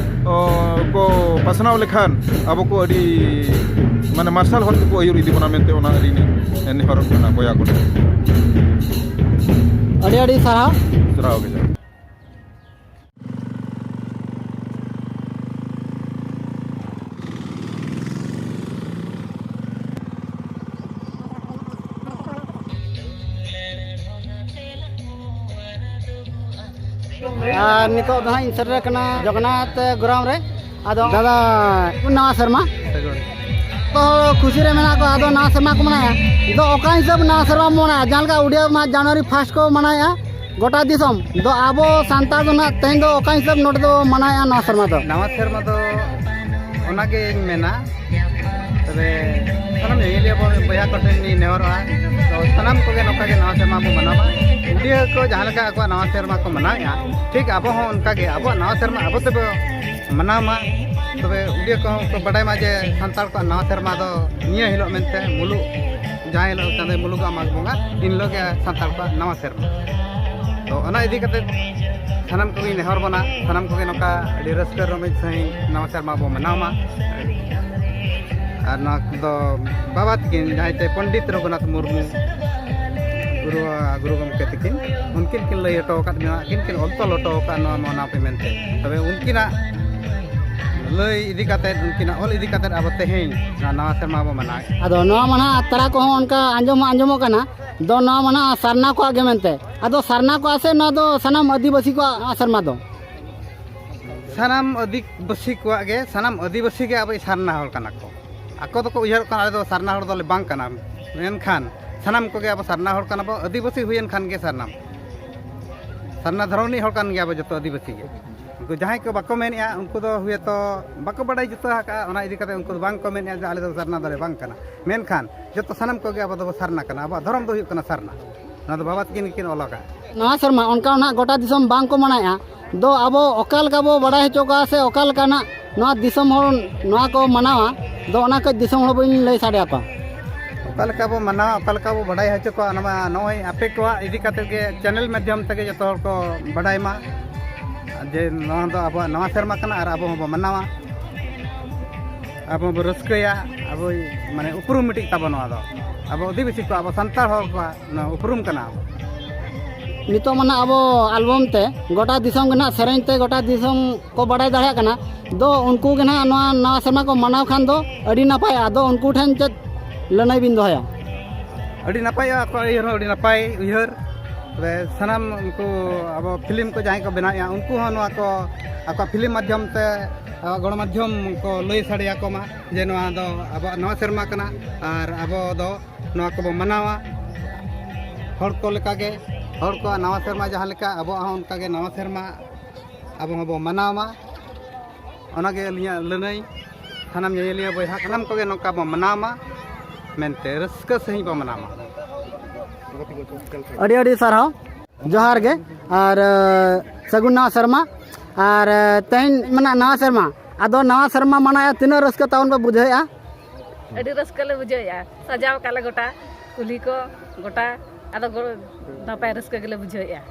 ᱚ, ᱠᱚ ᱯᱟᱥᱱᱟᱣ ᱞᱮᱠᱷᱟᱱ ᱟᱵᱚ ᱠᱚ ᱟᱹᱰᱤ, ᱢᱟᱱᱮ, ᱢᱟᱨᱥᱟᱞ ᱦᱚᱨ ᱛᱮᱠᱚ ᱟᱹᱭᱩᱨ ᱤᱫᱤ ᱵᱚᱱᱟ ᱢᱮᱱᱛᱮ ᱚᱱᱟ ᱟᱹᱞᱤᱧ ᱞᱤᱧ ᱱᱮᱦᱚᱨᱚᱜ ᱠᱟᱱᱟ ᱵᱚᱭᱦᱟ ᱠᱚ ᱴᱷᱮᱱ᱾ ᱟᱹᱰᱤ ᱟᱹᱰᱤ ᱥᱟᱨᱦᱟᱣ᱾ ᱥᱟᱨᱦᱟᱣ ᱜᱮ ᱡᱚᱦᱟᱨ᱾ ᱟᱨ ᱱᱤᱛᱚᱜ ᱫᱚ ᱦᱟᱸᱜ ᱤᱧ ᱥᱮᱴᱮᱨ ᱟᱠᱟᱱᱟ ᱡᱚᱜᱚᱱᱱᱟᱛᱷ ᱜᱨᱟᱢ ᱨᱮ᱾ ᱟᱫᱚ ᱫᱟᱫᱟ, ᱱᱟᱣᱟ ᱥᱮᱨᱢᱟ ᱡᱚᱛᱚ ᱦᱚᱲ ᱠᱷᱩᱥᱤ ᱨᱮ ᱢᱮᱱᱟᱜ ᱠᱚᱣᱟ᱾ ᱟᱫᱚ ᱱᱟᱣᱟ ᱥᱮᱨᱢᱟ ᱠᱚ ᱢᱟᱱᱟᱣᱟ᱾ ᱫᱚ ᱚᱠᱟ ᱦᱤᱥᱟᱹᱵ ᱱᱟᱣᱟ ᱥᱮᱨᱢᱟ ᱵᱚᱱ ᱢᱟᱱᱟᱣᱟ? ᱡᱟᱦᱟᱸ ᱞᱮᱠᱟ ᱩᱰᱤᱭᱟ ᱢᱟ ᱡᱟᱱᱩᱣᱟᱨᱤ ᱯᱷᱟᱥᱴ ᱠᱚ ᱢᱟᱱᱟᱣᱮᱫᱼᱟ ᱜᱚᱴᱟ ᱫᱤᱥᱚᱢ, ᱫᱚ ᱟᱵᱚ ᱥᱟᱱᱛᱟᱲ ᱫᱚ ᱱᱟᱜ ᱛᱮᱦᱮᱧ ᱫᱚ ᱚᱠᱟ ᱦᱤᱥᱟᱹᱵ ᱱᱚᱰᱮ ᱫᱚ ᱢᱟᱱᱟᱣᱮᱫᱼᱟ ᱱᱟᱣᱟ ᱥᱮᱨᱢᱟ ᱫᱚ? ᱱᱟᱣᱟ ᱥᱮᱨᱢᱟ ᱫᱚ ᱚᱱᱟᱜᱮᱧ ᱢᱮᱱᱟ᱾ ᱛᱚᱵᱮ ᱥᱟᱱᱟᱢ ᱧᱮᱧᱮᱞᱤᱭᱟᱹ ᱵᱚᱱ ᱵᱚᱭᱦᱟ ᱠᱚᱴᱷᱮᱱ ᱤᱧ ᱱᱮᱦᱚᱨᱚᱜᱼᱟ, ᱛᱚ ᱥᱟᱱᱟᱢ ᱠᱚᱜᱮ ᱱᱚᱝᱠᱟ ᱜᱮ ᱱᱟᱣᱟ ᱥᱮᱨᱢᱟ ᱵᱚᱱ ᱢᱟᱱᱟᱣᱟ᱾ ᱩᱰᱤᱭᱟᱹ ᱠᱚ ᱡᱟᱦᱟᱸ ᱞᱮᱠᱟ ᱟᱠᱚᱣᱟᱜ ᱱᱟᱣᱟ ᱥᱮᱨᱢᱟ ᱠᱚ ᱢᱟᱱᱟᱣᱮᱫᱼᱟ, ᱴᱷᱤᱠ ᱟᱵᱚ ᱦᱚᱸ ᱚᱱᱠᱟ ᱜᱮ ᱟᱵᱚᱣᱟᱜ ᱱᱟᱣᱟ ᱥᱮᱨᱢᱟ ᱟᱵᱚ ᱛᱮᱵᱚ ᱢᱟᱱᱟᱣ ᱢᱟ᱾ ᱛᱚᱵᱮ ᱩᱰᱤᱭᱟᱹ ᱠᱚᱦᱚᱸ ᱠᱚ ᱵᱟᱰᱟᱭ ᱢᱟ ᱡᱮ ᱥᱟᱱᱛᱟᱲ ᱠᱚᱣᱟᱜ ᱱᱟᱣᱟ ᱥᱮᱨᱢᱟ ᱫᱚ ᱱᱤᱭᱟᱹ ᱦᱤᱞᱳᱜ ᱢᱮᱱᱛᱮ, ᱢᱩᱞᱩᱜ, ᱡᱟᱦᱟᱸ ᱦᱤᱞᱳᱜ ᱪᱟᱸᱫᱳᱭ ᱢᱩᱞᱩᱜᱚᱜᱼᱟ ᱢᱟᱜᱽ ᱵᱚᱸᱜᱟ, ᱤᱱ ᱦᱤᱞᱳᱜ ᱜᱮ ᱥᱟᱱᱛᱟᱲ ᱠᱚᱣᱟᱜ ᱱᱟᱣᱟ ᱥᱮᱨᱢᱟ᱾ ᱛᱚ ᱚᱱᱟ ᱤᱫᱤ ᱠᱟᱛᱮ ᱥᱟᱱᱟᱢ ᱠᱚᱜᱮᱧ ᱱᱮᱦᱚᱨ ᱵᱚᱱᱟ, ᱥᱟᱱᱟᱢ ᱠᱚᱜᱮ ᱱᱚᱝᱠᱟ ᱟᱹᱰᱤ ᱨᱟᱹᱥᱠᱟᱹ ᱨᱚᱢᱚᱡᱽ ᱥᱟᱺᱦᱤᱡ ᱱᱟᱣᱟ ᱥᱮᱨᱢᱟ ᱵᱚ ᱢᱟᱱᱟᱣ ᱢᱟ᱾ ᱟᱨ ᱱᱚᱣᱟ ᱫᱚ ᱵᱟᱵᱟ ᱛᱟᱹᱠᱤᱱ, ᱡᱟᱦᱟᱸᱭ ᱪᱮ ᱯᱚᱱᱰᱤᱛ ᱨᱚᱜᱷᱩᱱᱟᱛᱷ ᱢᱩᱨᱢᱩ, ᱜᱩᱨᱩ ᱜᱩᱨᱩ ᱜᱚᱢᱠᱮ ᱛᱟᱹᱠᱤᱱ, ᱩᱱᱠᱤᱱ ᱠᱤᱱ ᱞᱟᱹᱭ ᱦᱚᱴᱚ ᱟᱠᱟᱫ ᱢᱮᱱᱟᱜ ᱠᱤᱱ, ᱠᱤᱱ ᱚᱞ ᱛᱚᱞ ᱦᱚᱴᱚ ᱟᱠᱟᱫ ᱱᱚᱣᱟ ᱢᱟᱱᱟᱣ ᱯᱮ ᱢᱮᱱᱛᱮ᱾ ᱛᱚᱵᱮ ᱩᱱᱠᱤᱱᱟᱜ ᱞᱟᱹᱭ ᱤᱫᱤ ᱠᱟᱛᱮ, ᱩᱱᱠᱤᱱᱟᱜ ᱚᱞ ᱤᱫᱤ ᱠᱟᱛᱮ ᱟᱵᱚ ᱛᱮᱦᱮᱧ ᱱᱚᱣᱟ ᱱᱟᱣᱟ ᱥᱮᱨᱢᱟ ᱵᱚ ᱢᱟᱱᱟᱣᱮᱫ᱾ ᱟᱫᱚ ᱱᱚᱣᱟ ᱢᱟ ᱱᱟᱦᱟᱜ ᱛᱟᱨᱟ ᱠᱚᱦᱚᱸ ᱚᱱᱠᱟ ᱟᱸᱡᱚᱢ ᱦᱚᱸ ᱟᱸᱡᱚᱢᱚᱜ ᱠᱟᱱᱟ, ᱫᱚ ᱱᱚᱣᱟ ᱢᱟ ᱱᱟᱦᱟᱜ ᱥᱟᱨᱱᱟ ᱠᱚᱣᱟᱜ ᱜᱮ ᱢᱮᱱᱛᱮ᱾ ᱟᱫᱚ ᱥᱟᱨᱱᱟ ᱠᱚᱣᱟᱜ ᱥᱮ ᱱᱚᱣᱟ ᱫᱚ ᱥᱟᱱᱟᱢ ᱟᱹᱫᱤᱵᱟᱹᱥᱤ ᱠᱚᱣᱟᱜ ᱥᱮᱨᱢᱟ ᱫᱚ? ᱥᱟᱱᱟᱢ ᱟᱹᱫᱤᱵᱟᱹᱥᱤ ᱠᱚᱣᱟᱜ ᱜᱮ, ᱥᱟᱱᱟᱢ ᱟᱹᱫᱤᱵᱟᱹᱥᱤ ᱜᱮ ᱟᱵᱚ ᱥᱟᱨᱱᱟ ᱦᱚᱲ ᱠᱟᱱᱟ ᱠᱚ᱾ ᱟᱠᱚ ᱫᱚᱠᱚ ᱩᱭᱦᱟᱹᱨᱚᱜ ᱠᱟᱱᱟ, ᱟᱞᱮ ᱫᱚ ᱥᱟᱨᱱᱟ ᱦᱚᱲ ᱫᱚᱞᱮ ᱵᱟᱝ ᱠᱟᱱᱟ, ᱢᱮᱱᱠᱷᱟᱱ ᱥᱟᱱᱟᱢ ᱠᱚᱜᱮ ᱟᱵᱚ ᱥᱟᱨᱱᱟ ᱦᱚᱲ ᱠᱟᱱᱟ ᱵᱚ᱾ ᱟᱹᱫᱤᱵᱟᱹᱥᱤ ᱦᱩᱭᱮᱱ ᱠᱷᱟᱱ ᱜᱮ ᱥᱟᱨᱱᱟ, ᱥᱟᱨᱱᱟ ᱫᱷᱚᱨᱚᱢ ᱨᱤᱱᱤᱡ ᱦᱚᱲ ᱠᱟᱱ ᱜᱮᱭᱟ ᱵᱚ ᱡᱚᱛᱚ ᱟᱹᱫᱤᱵᱟᱹᱥᱤ ᱜᱮ᱾ ᱩᱱᱠᱩ ᱡᱟᱦᱟᱸᱭ ᱠᱚ ᱵᱟᱠᱚ ᱢᱮᱱᱮᱜᱼᱟ, ᱩᱱᱠᱩ ᱫᱚ ᱦᱩᱭᱛᱚ ᱵᱟᱠᱚ ᱵᱟᱰᱟᱭ ᱡᱩᱛᱟᱹ ᱟᱠᱟᱫᱼᱟ, ᱚᱱᱟ ᱤᱫᱤ ᱠᱟᱛᱮ ᱩᱱᱠᱩ ᱫᱚ ᱵᱟᱝ ᱠᱚ ᱢᱮᱱᱮᱜᱼᱟ ᱡᱮ ᱟᱞᱮ ᱫᱚ ᱥᱟᱨᱱᱟ ᱫᱚᱞᱮ ᱵᱟᱝ ᱠᱟᱱᱟ᱾ ᱢᱮᱱᱠᱷᱟᱱ ᱡᱚᱛᱚ ᱥᱟᱱᱟᱢ ᱠᱚᱜᱮ ᱟᱵᱚ ᱫᱚᱵᱚ ᱥᱟᱨᱱᱟ ᱠᱟᱱᱟ, ᱟᱵᱚᱣᱟᱜ ᱫᱷᱚᱨᱚᱢ ᱫᱚ ᱦᱩᱭᱩᱜ ᱠᱟᱱᱟ ᱥᱟᱨᱱᱟ᱾ ᱚᱱᱟ ᱫᱚ ᱵᱟᱵᱟ ᱛᱟᱹᱠᱤᱱ ᱜᱮᱠᱤᱱ ᱚᱞ ᱟᱠᱟᱫ᱾ ᱱᱚᱣᱟ ᱥᱮᱨᱢᱟ ᱚᱱᱠᱟ ᱱᱟᱦᱟᱜ ᱜᱚᱴᱟ ᱫᱤᱥᱚᱢ ᱵᱟᱝ ᱠᱚ ᱢᱟᱱᱟᱣᱮᱫᱼᱟ, ᱫᱚ ᱟᱵᱚ ᱚᱠᱟ ᱞᱮᱠᱟ ᱵᱚ ᱵᱟᱲᱟᱭ ᱦᱚᱪᱚ ᱠᱚᱣᱟ ᱥᱮ ᱚᱠᱟ ᱞᱮᱠᱟ ᱱᱟᱦᱟᱜ ᱱᱚᱣᱟ ᱫᱤᱥᱚᱢ ᱦᱚᱲ ᱱᱚᱣᱟ ᱠᱚ ᱢᱟᱱᱟᱣᱟ, ᱫᱚ ᱚᱱᱟ ᱠᱟᱹᱡ ᱫᱤᱥᱚᱢ ᱦᱚᱲ ᱵᱚᱱ ᱞᱟᱹᱭ ᱥᱟᱰᱮ ᱟᱠᱚᱣᱟ᱾ ᱚᱠᱟ ᱞᱮᱠᱟ ᱵᱚ ᱢᱟᱱᱟᱣᱟ, ᱚᱠᱟ ᱞᱮᱠᱟ ᱵᱚ ᱵᱟᱰᱟᱭ ᱦᱚᱪᱚ ᱠᱚᱣᱟ, ᱚᱱᱟ ᱢᱟ ᱱᱚᱜᱼᱚᱭ ᱟᱯᱮ ᱠᱚᱣᱟᱜ ᱤᱫᱤ ᱠᱟᱛᱮ ᱜᱮ, ᱪᱮᱱᱮᱞ ᱢᱟᱫᱽᱫᱷᱚᱢ ᱛᱮᱜᱮ ᱡᱚᱛᱚ ᱦᱚᱲ ᱠᱚ ᱵᱟᱰᱟᱭ ᱢᱟ ᱡᱮ ᱱᱚᱣᱟ ᱫᱚ ᱟᱵᱚᱣᱟᱜ ᱱᱟᱣᱟ ᱥᱮᱨᱢᱟ ᱠᱟᱱᱟ ᱟᱨ ᱟᱵᱚ ᱦᱚᱸᱵᱚ ᱢᱟᱱᱟᱣᱟ, ᱟᱵᱚ ᱦᱚᱸᱵᱚ ᱨᱟᱹᱥᱠᱟᱹᱭᱟ᱾ ᱟᱵᱚ ᱢᱟᱱᱮ ᱩᱯᱨᱩᱢ ᱢᱤᱫᱴᱤᱡ ᱛᱟᱵᱚ ᱱᱚᱣᱟ ᱫᱚ, ᱟᱵᱚ ᱟᱹᱫᱤᱵᱟᱹᱥᱤ ᱠᱚ, ᱟᱵᱚ ᱥᱟᱱᱛᱟᱲ ᱦᱚᱲ ᱠᱚᱣᱟᱜ ᱱᱚᱣᱟ ᱩᱯᱨᱩᱢ ᱠᱟᱱᱟ᱾ ᱱᱤᱛᱚᱜ ᱢᱟ ᱱᱟᱦᱟᱜ ᱟᱵᱚ ᱟᱞᱵᱟᱢ ᱛᱮ ᱜᱚᱴᱟ ᱫᱤᱥᱚᱢ ᱜᱮ ᱱᱟᱦᱟᱜ ᱥᱮᱨᱮᱧ ᱛᱮ ᱜᱚᱴᱟ ᱫᱤᱥᱚᱢ ᱠᱚ ᱵᱟᱰᱟᱭ ᱫᱟᱲᱮᱭᱟᱜ ᱠᱟᱱᱟ᱾ ᱫᱚ ᱩᱱᱠᱩ ᱜᱮ ᱱᱟᱦᱟᱜ ᱱᱚᱣᱟ ᱱᱟᱣᱟ ᱥᱮᱨᱢᱟ ᱠᱚ ᱢᱟᱱᱟᱣ ᱠᱷᱟᱱ ᱫᱚ ᱟᱹᱰᱤ ᱱᱟᱯᱟᱭᱚᱜᱼᱟ᱾ ᱫᱚ ᱩᱱᱠᱩ ᱴᱷᱮᱱ ᱪᱮᱫ ᱞᱟᱹᱱᱟᱹᱭ ᱵᱤᱱ ᱫᱚᱦᱚᱭᱟ? ᱟᱹᱰᱤ ᱱᱟᱯᱟᱭᱚᱜᱼᱟ, ᱟᱠᱚᱣᱟᱜ ᱩᱭᱦᱟᱹᱨ ᱦᱚᱸ ᱟᱹᱰᱤ ᱱᱟᱯᱟᱭ ᱩᱭᱦᱟᱹᱨ᱾ ᱛᱚᱵᱮ ᱥᱟᱱᱟᱢ ᱩᱱᱠᱩ ᱟᱵᱚ ᱯᱷᱤᱞᱢ ᱠᱚ ᱡᱟᱦᱟᱸᱭ ᱠᱚ ᱵᱮᱱᱟᱣᱮᱫᱼᱟ, ᱩᱱᱠᱩ ᱦᱚᱸ ᱱᱚᱣᱟ ᱠᱚ ᱟᱠᱚᱣᱟᱜ ᱯᱷᱤᱞᱢ ᱢᱟᱫᱽᱫᱷᱚᱢ ᱛᱮ, ᱟᱵᱚᱣᱟᱜ ᱜᱚᱬᱚ ᱢᱟᱫᱽᱫᱷᱚᱢ ᱠᱚ ᱞᱟᱹᱭ ᱥᱟᱰᱮ ᱟᱠᱚ ᱢᱟ ᱡᱮ ᱱᱚᱣᱟ ᱫᱚ ᱟᱵᱚᱣᱟᱜ ᱱᱟᱣᱟ ᱥᱮᱨᱢᱟ ᱠᱟᱱᱟ ᱟᱨ ᱟᱵᱚ ᱫᱚ ᱱᱚᱣᱟ ᱠᱚᱵᱚ ᱢᱟᱱᱟᱣᱟ᱾ ᱦᱚᱲ ᱠᱚ ᱞᱮᱠᱟᱜᱮ, ᱦᱚᱲ ᱠᱚᱣᱟᱜ ᱱᱟᱣᱟ ᱥᱮᱨᱢᱟ ᱡᱟᱦᱟᱸ ᱞᱮᱠᱟ, ᱟᱵᱚᱣᱟᱜ ᱦᱚᱸ ᱚᱱᱠᱟᱜᱮ ᱱᱟᱣᱟ ᱥᱮᱨᱢᱟ ᱟᱵᱚ ᱦᱚᱸᱵᱚ ᱢᱟᱱᱟᱣ ᱢᱟ᱾ ᱚᱱᱟᱜᱮ ᱟᱹᱞᱤᱧᱟᱜ ᱞᱟᱹᱱᱟᱹᱭ, ᱥᱟᱱᱟᱢ ᱧᱮᱧᱮᱞᱤᱭᱟᱹ ᱵᱚᱭᱦᱟ ᱥᱟᱱᱟᱢ ᱠᱚᱜᱮ ᱱᱚᱝᱠᱟ ᱵᱚ ᱢᱟᱱᱟᱣ ᱢᱟ ᱢᱮᱱᱛᱮ, ᱨᱟᱹᱥᱠᱟᱹ ᱥᱟᱺᱦᱤᱡ ᱵᱚ ᱢᱟᱱᱟᱣ ᱢᱟ᱾ ᱟᱹᱰᱤ ᱟᱹᱰᱤ ᱥᱟᱨᱦᱟᱣ, ᱡᱚᱦᱟᱨ ᱜᱮ, ᱟᱨ ᱥᱟᱹᱜᱩᱱ ᱱᱟᱣᱟ ᱥᱮᱨᱢᱟ᱾ ᱟᱨ ᱛᱮᱦᱮᱧ ᱢᱮᱱᱟᱜ ᱱᱟᱣᱟ ᱥᱮᱨᱢᱟ, ᱟᱫᱚ ᱱᱟᱣᱟ ᱥᱮᱨᱢᱟ ᱢᱟᱱᱟᱣᱮᱫᱼᱟ, ᱛᱤᱱᱟᱹᱜ ᱨᱟᱹᱥᱠᱟᱹ ᱛᱟᱵᱚᱱ ᱯᱮ ᱵᱩᱡᱷᱟᱹᱣᱮᱫᱼᱟ? ᱟᱹᱰᱤ ᱨᱟᱹᱥᱠᱟᱹ ᱞᱮ ᱵᱩᱡᱷᱟᱹᱣᱮᱫᱼᱟ, ᱥᱟᱡᱟᱣ ᱟᱠᱟᱫ ᱞᱮ ᱜᱚᱴᱟ ᱠᱩᱞᱦᱤ ᱠᱚ ᱜᱚᱴᱟ, ᱟᱫᱚ ᱜᱚ- ᱱᱟᱯᱟᱭ ᱨᱟᱹᱥᱠᱟᱹ ᱜᱮᱞᱮ ᱵᱩᱡᱷᱟᱹᱣᱮᱫᱼᱟ᱾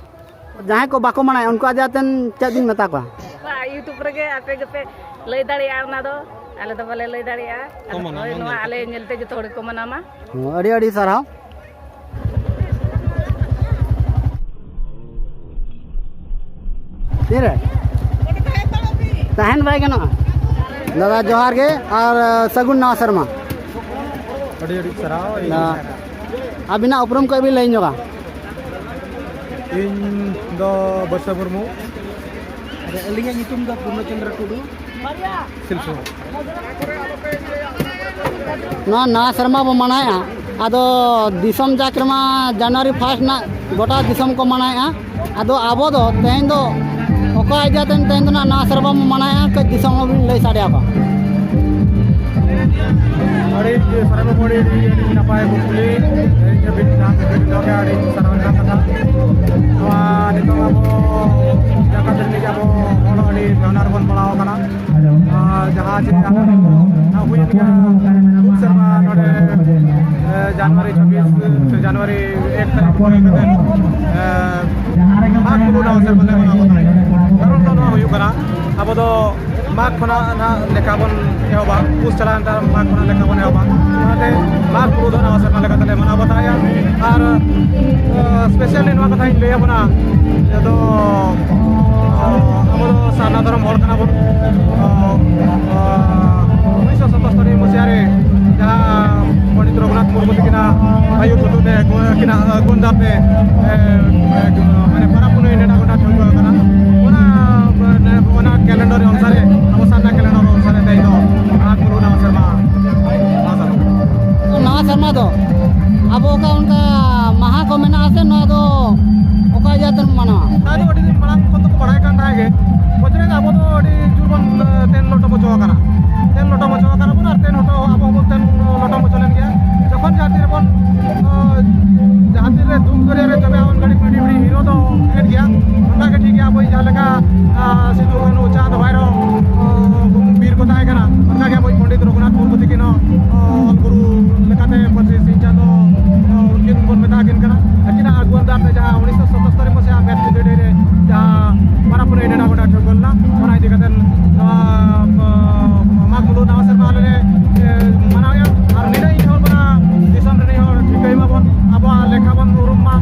ᱡᱟᱦᱟᱸᱭ ᱠᱚ ᱵᱟᱠᱚ ᱢᱟᱱᱟᱣᱟ, ᱩᱱᱠᱩ ᱟᱫᱮ ᱟᱛᱮᱱ ᱪᱮᱫ ᱵᱤᱱ ᱢᱮᱛᱟ ᱠᱚᱣᱟ? ᱵᱟ, YouTube ᱨᱮᱜᱮ ᱟᱯᱮ ᱜᱮᱯᱮ ᱞᱟᱹᱭ ᱫᱟᱲᱮᱭᱟᱜᱼᱟ, ᱚᱱᱟ ᱫᱚ ᱟᱞᱮ ᱫᱚ ᱵᱟᱞᱮ ᱞᱟᱹᱭ ᱫᱟᱲᱮᱭᱟᱜᱼᱟ᱾ ᱠᱚ ᱟᱫᱚ ᱢᱟᱱᱟᱣᱟ ᱦᱳᱭ, ᱱᱚᱣᱟ ᱢᱮᱱᱛᱮ᱾ ᱟᱞᱮ ᱧᱮᱞᱛᱮ ᱡᱚᱛᱚ ᱦᱚᱲ ᱜᱮᱠᱚ ᱢᱟᱱᱟᱣᱟ᱾ ᱦᱚᱸ, ᱟᱹᱰᱤ ᱟᱹᱰᱤ ᱥᱟᱨᱦᱟᱣ᱾ ᱛᱤᱨᱮ? ᱛᱟᱦᱮᱱ ᱵᱟᱭ ᱜᱟᱱᱚᱜᱼᱟ᱾ ᱫᱟᱫᱟ ᱡᱚᱦᱟᱨ ᱜᱮ ᱟᱨ ᱥᱟᱹᱜᱩᱱ ᱱᱟᱣᱟ ᱥᱮᱨᱢᱟ᱾ ᱟᱹᱰᱤ ᱟᱹᱰᱤ ᱥᱟᱨᱦᱟᱣ᱾ ᱫᱟ-, ᱟᱹᱵᱤᱱᱟᱜ ᱩᱯᱨᱩᱢ ᱠᱚ ᱵᱤᱱ ᱞᱟᱹᱭ ᱧᱚᱜᱟ? ᱤᱧ ᱫᱚ ᱵᱟᱹᱨᱥᱟᱹ ᱢᱩᱨᱢᱩ᱾ ᱟᱨ ᱟᱹᱞᱤᱧᱟᱜ ᱧᱩᱛᱩᱢ ᱫᱚ ᱯᱩᱨᱱᱚ ᱪᱚᱱᱫᱨᱚ ᱴᱩᱰᱩ᱾ ᱥᱤᱞᱥᱩ᱾ ᱱᱚᱣᱟ ᱱᱟᱣᱟ ᱥᱮᱨᱢᱟ ᱵᱚ ᱢᱟᱱᱟᱣᱮᱫᱼᱟ, ᱟᱫᱚ ᱫᱤᱥᱚᱢ ᱡᱟᱠ ᱨᱮᱢᱟ ᱡᱟᱱᱩᱣᱟᱨᱤ ᱯᱷᱟᱥᱴ ᱨᱮᱱᱟᱜ ᱜᱚᱴᱟ ᱫᱤᱥᱚᱢ ᱠᱚ ᱢᱟᱱᱟᱣᱮᱫᱼᱟ᱾ ᱟᱫᱚ ᱟᱵᱚ ᱫᱚ ᱛᱮᱦᱮᱧ ᱫᱚ ᱚᱠᱟ ᱤᱫᱤ ᱠᱟᱛᱮ ᱛᱮᱦᱮᱧ ᱫᱚ ᱱᱟᱜ ᱱᱟᱣᱟ ᱥᱮᱨᱢᱟ ᱵᱚ ᱢᱟᱱᱟᱣᱮᱫᱼᱟ, ᱠᱟᱹᱡ ᱫᱤᱥᱚᱢ ᱦᱚᱲ ᱵᱚᱱ ᱞᱟᱹᱭ ᱥᱟᱰᱮ ᱟᱠᱚᱣᱟ᱾ ᱟᱹᱰᱤ ᱥᱟᱨᱦᱟᱣ, ᱟᱹᱰᱤ, ᱟᱹᱰᱤ ᱱᱟᱯᱟᱭ ᱠᱩᱠᱞᱤ᱾ ᱛᱮᱦᱮᱧ ᱫᱚ ᱟᱹᱰᱤ ᱥᱟᱨᱦᱟᱣ ᱨᱮᱱᱟᱜ ᱠᱟᱛᱷᱟ᱾ ᱱᱚᱣᱟ ᱱᱤᱛᱚᱜ ᱟᱵᱚ ᱡᱟᱠᱟᱛ ᱨᱤᱱᱤᱡ ᱟᱵᱚ ᱦᱚᱲ ᱟᱹᱰᱤ ᱵᱷᱟᱵᱽᱱᱟ ᱨᱮᱵᱚᱱ ᱯᱟᱲᱟᱣ ᱟᱠᱟᱱᱟ᱾ ᱟᱨ ᱡᱟᱦᱟᱸ ᱪᱮ ᱟᱵᱚ ᱦᱩᱭ ᱞᱮᱱᱟ ᱠᱷᱩᱵ ᱥᱮᱨᱢᱟ ᱱᱚᱰᱮ, ᱮ, ᱡᱟᱱᱩᱣᱟᱨᱤ ᱪᱷᱟᱵᱵᱤᱥ ᱥᱮ ᱡᱟᱱᱩᱣᱟᱨᱤ ᱮᱠ ᱛᱟᱹᱨᱤᱠᱷ ᱠᱷᱚᱱ ᱠᱟᱛᱮ, ᱮ, ᱢᱟᱜᱽ ᱢᱩᱞᱩᱜ ᱱᱟᱣᱟ ᱥᱮᱨᱢᱟ ᱞᱮ ᱢᱟᱱᱟᱣ ᱵᱟᱛᱟᱣᱟ᱾ ᱠᱟᱨᱚᱱ ᱫᱚ ᱱᱚᱣᱟ ᱦᱩᱭᱩᱜ ᱠᱟᱱᱟ, ᱟᱵᱚ ᱫᱚ ᱢᱟᱜᱽ ᱠᱷᱚᱱᱟᱜ ᱱᱟᱜ ᱞᱮᱠᱟ ᱵᱚᱱ ᱮᱦᱚᱵᱟ, ᱯᱩᱥ ᱪᱟᱞᱟᱣᱮᱱ ᱛᱟᱭᱚᱢ ᱢᱟᱜᱽ ᱠᱷᱚᱱᱟᱜ ᱞᱮᱠᱟ ᱵᱚᱱ ᱮᱦᱚᱵᱟ᱾ ᱚᱱᱟᱛᱮ ᱢᱟᱜᱽ ᱢᱩᱞᱩᱜ ᱫᱚ ᱱᱟᱣᱟ ᱥᱮᱨᱢᱟ ᱞᱮᱠᱟ ᱛᱮᱞᱮ ᱢᱟᱱᱟᱣ ᱵᱟᱛᱟᱣᱮᱫᱼᱟ᱾ ᱟᱨ, ᱮ, specially ᱱᱚᱣᱟ ᱠᱟᱛᱷᱟᱧ ᱞᱟᱹᱭ ᱟᱵᱚᱱᱟ, ᱡᱮ ᱫᱚ, ᱚ, ᱟᱵᱚ ᱫᱚ ᱥᱟᱨᱱᱟ ᱫᱷᱚᱨᱚᱢ ᱦᱚᱲ ᱠᱟᱱᱟ ᱵᱚᱱ᱾ ᱚ, ᱚ, ᱩᱱᱤᱥᱥᱚ ᱥᱟᱛᱟᱛᱛᱳᱨ ᱢᱩᱪᱟᱹᱫ ᱨᱮ ᱡᱟᱦᱟᱸ ᱯᱚᱱᱰᱤᱛ ᱨᱚᱜᱷᱩᱱᱟᱛᱷ ᱢᱩᱨᱢᱩ ᱛᱟᱹᱠᱤᱱᱟᱜ ᱟᱹᱭᱩᱨ ᱛᱩᱞᱩᱡ ᱛᱮ ᱟᱹᱠᱤᱱᱟᱜ ᱜᱩᱱᱫᱟ ᱯᱮ, ᱮ, ᱮ, ᱢᱟᱱᱮ ᱯᱚᱨᱚᱵᱽ ᱯᱩᱱᱟᱹᱭ ᱱᱮᱰᱟ ᱜᱚᱸᱰᱟ ᱴᱷᱟᱹᱣᱠᱟᱹ ᱟᱠᱟᱱᱟ᱾ ᱚᱱᱟ, ᱚᱱᱟ calendar ᱚᱱᱩᱥᱟᱨᱮ, ᱟᱵᱚ ᱥᱟᱨᱱᱟ calendar ᱚᱱᱩᱥᱟᱨᱮ ᱛᱮᱦᱮᱧ ᱫᱚ ᱢᱟᱜᱽ ᱢᱩᱞᱩᱜ ᱱᱟᱣᱟ ᱥᱮᱨᱢᱟ ᱢᱟᱦᱟ ᱠᱟᱱᱟ᱾ ᱱᱟᱣᱟ ᱥᱮᱨᱢᱟ ᱫᱚ ᱟᱵᱚ ᱚᱠᱟ ᱚᱱᱠᱟ ᱢᱟᱦᱟ ᱠᱚ ᱢᱮᱱᱟᱜᱼᱟ ᱥᱮ, ᱱᱚᱣᱟ ᱫᱚ ᱚᱠᱟ ᱤᱭᱟᱹ ᱛᱮ ᱵᱚᱱ ᱢᱟᱱᱟᱣᱟ? ᱚᱱᱟ ᱫᱚ ᱟᱹᱰᱤ ᱫᱤᱱ ᱢᱟᱲᱟᱝ ᱠᱷᱚᱱ ᱫᱚᱠᱚ ᱵᱟᱲᱟᱭ ᱴᱷᱟᱹᱣᱠᱟᱹ ᱞᱮᱱᱟ᱾ ᱚᱱᱟ ᱤᱫᱤ ᱠᱟᱛᱮ ᱱᱚᱣᱟ, ᱟᱸ, ᱢᱟᱜᱽ ᱢᱩᱞᱩᱜ ᱱᱟᱣᱟ ᱥᱮᱨᱢᱟ ᱟᱞᱮ ᱞᱮ, ᱮ, ᱢᱟᱱᱟᱣᱮᱫᱼᱟ᱾ ᱟᱨ ᱱᱤᱱᱟᱹᱜ ᱤᱧ ᱦᱚᱲ ᱠᱟᱱᱟ, ᱫᱤᱥᱚᱢ ᱨᱤᱱᱤᱡ ᱦᱚᱲ ᱴᱷᱤᱠᱟᱹᱭ ᱢᱟᱵᱚᱱ, ᱟᱵᱚᱣᱟᱜ ᱞᱮᱠᱷᱟ ᱵᱚᱱ ᱩᱨᱩᱢ ᱢᱟ᱾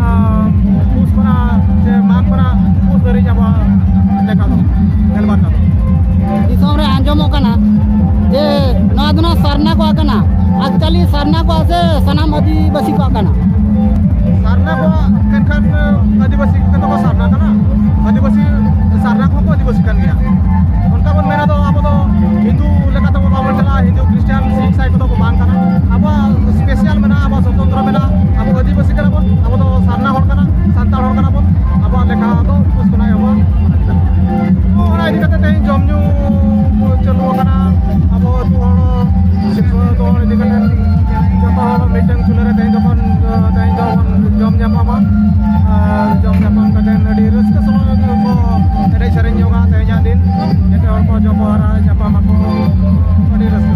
ᱟᱸ, ᱯᱩᱥ ᱠᱷᱚᱱᱟᱜ ᱥᱮ ᱢᱟᱜᱽ ᱠᱷᱚᱱᱟᱜ ᱯᱩᱥ ᱫᱷᱟᱹᱨᱤᱡ ᱟᱵᱚᱣᱟᱜ ᱞᱮᱠᱷᱟ ᱫᱚ, ᱜᱮᱞᱵᱟᱨ ᱪᱟᱸᱫᱚ᱾ ᱫᱤᱥᱚᱢ ᱨᱮ ᱟᱸᱡᱚᱢᱚᱜ ᱠᱟᱱᱟ ᱡᱮ ᱱᱚᱣᱟ ᱫᱚ ᱱᱟᱜ ᱥᱟᱨᱱᱟ ᱠᱚᱣᱟᱜ ᱠᱟᱱᱟ᱾ Actually ᱥᱟᱨᱱᱟ ᱠᱚᱣᱟᱜ ᱥᱮ ᱥᱟᱱᱟᱢ ᱟᱹᱫᱤᱵᱟᱹᱥᱤ ᱠᱚᱣᱟᱜ ᱠᱟᱱᱟ? ᱥᱟᱨᱱᱟ ᱠᱚᱣᱟᱜ ᱢᱮᱱᱠᱷᱟᱱ ᱟᱹᱫᱤᱵᱟᱹᱥᱤ ᱠᱚᱜᱮ ᱛᱚᱠᱚ ᱥᱟᱨᱱᱟ ᱠᱟᱱᱟ᱾ ᱟᱹᱫᱤᱵᱟᱹᱥᱤ ᱥᱟᱨᱱᱟ ᱠᱚᱦᱚᱸ ᱠᱚ ᱟᱹᱫᱤᱵᱟᱹᱥᱤ ᱠᱟᱱ ᱜᱮᱭᱟ᱾ ᱚᱱᱠᱟ ᱵᱚᱱ ᱢᱮᱱᱟ ᱫᱚ ᱟᱵᱚ ᱫᱚ ᱦᱤᱱᱫᱩ ᱞᱮᱠᱟ ᱛᱮᱵᱚ ᱵᱟᱵᱚᱱ ᱪᱟᱞᱟᱜᱼᱟ, ᱦᱤᱱᱫᱩ ᱠᱷᱨᱤᱥᱴᱟᱱ ᱥᱤᱠᱷ ᱤᱥᱟᱭ ᱠᱚᱫᱚ ᱠᱚ ᱵᱟᱝ ᱠᱟᱱᱟ᱾ ᱟᱵᱚᱣᱟᱜ special ᱢᱮᱱᱟᱜᱼᱟ, ᱟᱵᱚᱣᱟᱜ ᱥᱚᱛᱚᱱᱛᱨᱚ ᱢᱮᱱᱟᱜᱼᱟ, ᱟᱵᱚ ᱟᱹᱫᱤᱵᱟᱹᱥᱤ ᱠᱟᱱᱟ ᱵᱚᱱ, ᱟᱵᱚ ᱫᱚ ᱥᱟᱨᱱᱟ ᱦᱚᱲ ᱠᱟᱱᱟ, ᱥᱟᱱᱛᱟᱲ ᱦᱚᱲ ᱠᱟᱱᱟ ᱵᱚᱱ᱾ ᱟᱵᱚᱣᱟᱜ ᱞᱮᱠᱷᱟ ᱫᱚ ᱯᱩᱥ ᱠᱷᱚᱱᱟᱜ ᱮᱦᱚᱵᱚᱜᱼᱟ᱾ ᱚᱱᱟ ᱤᱫᱤ ᱠᱟᱛᱮ ᱛᱮᱦᱮᱧ ᱡᱚᱢ ᱧᱩ ᱪᱟᱹᱞᱩ ᱟᱠᱟᱱᱟ᱾ ᱟᱵᱚ ᱟᱹᱛᱩ ᱦᱚᱲ, ᱥᱤᱨᱯᱟᱹ ᱟᱹᱛᱩ ᱦᱚᱲ ᱤᱫᱤ ᱠᱟᱛᱮ ᱡᱚᱛᱚ ᱦᱚᱲ ᱢᱤᱫᱴᱟᱝ ᱪᱩᱞᱦᱟᱹ ᱨᱮ ᱛᱮᱦᱮᱧ ᱫᱚᱵᱚᱱ, ᱛᱮᱦᱮᱧ ᱫᱚᱵᱚᱱ ᱡᱚᱢ ᱧᱟᱯᱟᱢᱟ᱾ ᱟᱨ ᱡᱚᱢ ᱧᱟᱯᱟᱢ ᱠᱟᱛᱮ ᱟᱹᱰᱤ ᱨᱟᱹᱥᱠᱟᱹ ᱥᱟᱞᱟᱜ ᱠᱚ ᱮᱱᱮᱡ ᱥᱮᱨᱮᱧ ᱧᱚᱜᱟ ᱛᱮᱦᱮᱧᱟᱜ ᱫᱤᱱ᱾ ᱡᱚᱛᱚ ᱦᱚᱲ ᱠᱚ ᱡᱚᱯᱚᱦᱟᱨᱟ ᱧᱟᱯᱟᱢ ᱟᱠᱚ, ᱟᱹᱰᱤ ᱨᱟᱹᱥᱠᱟᱹ᱾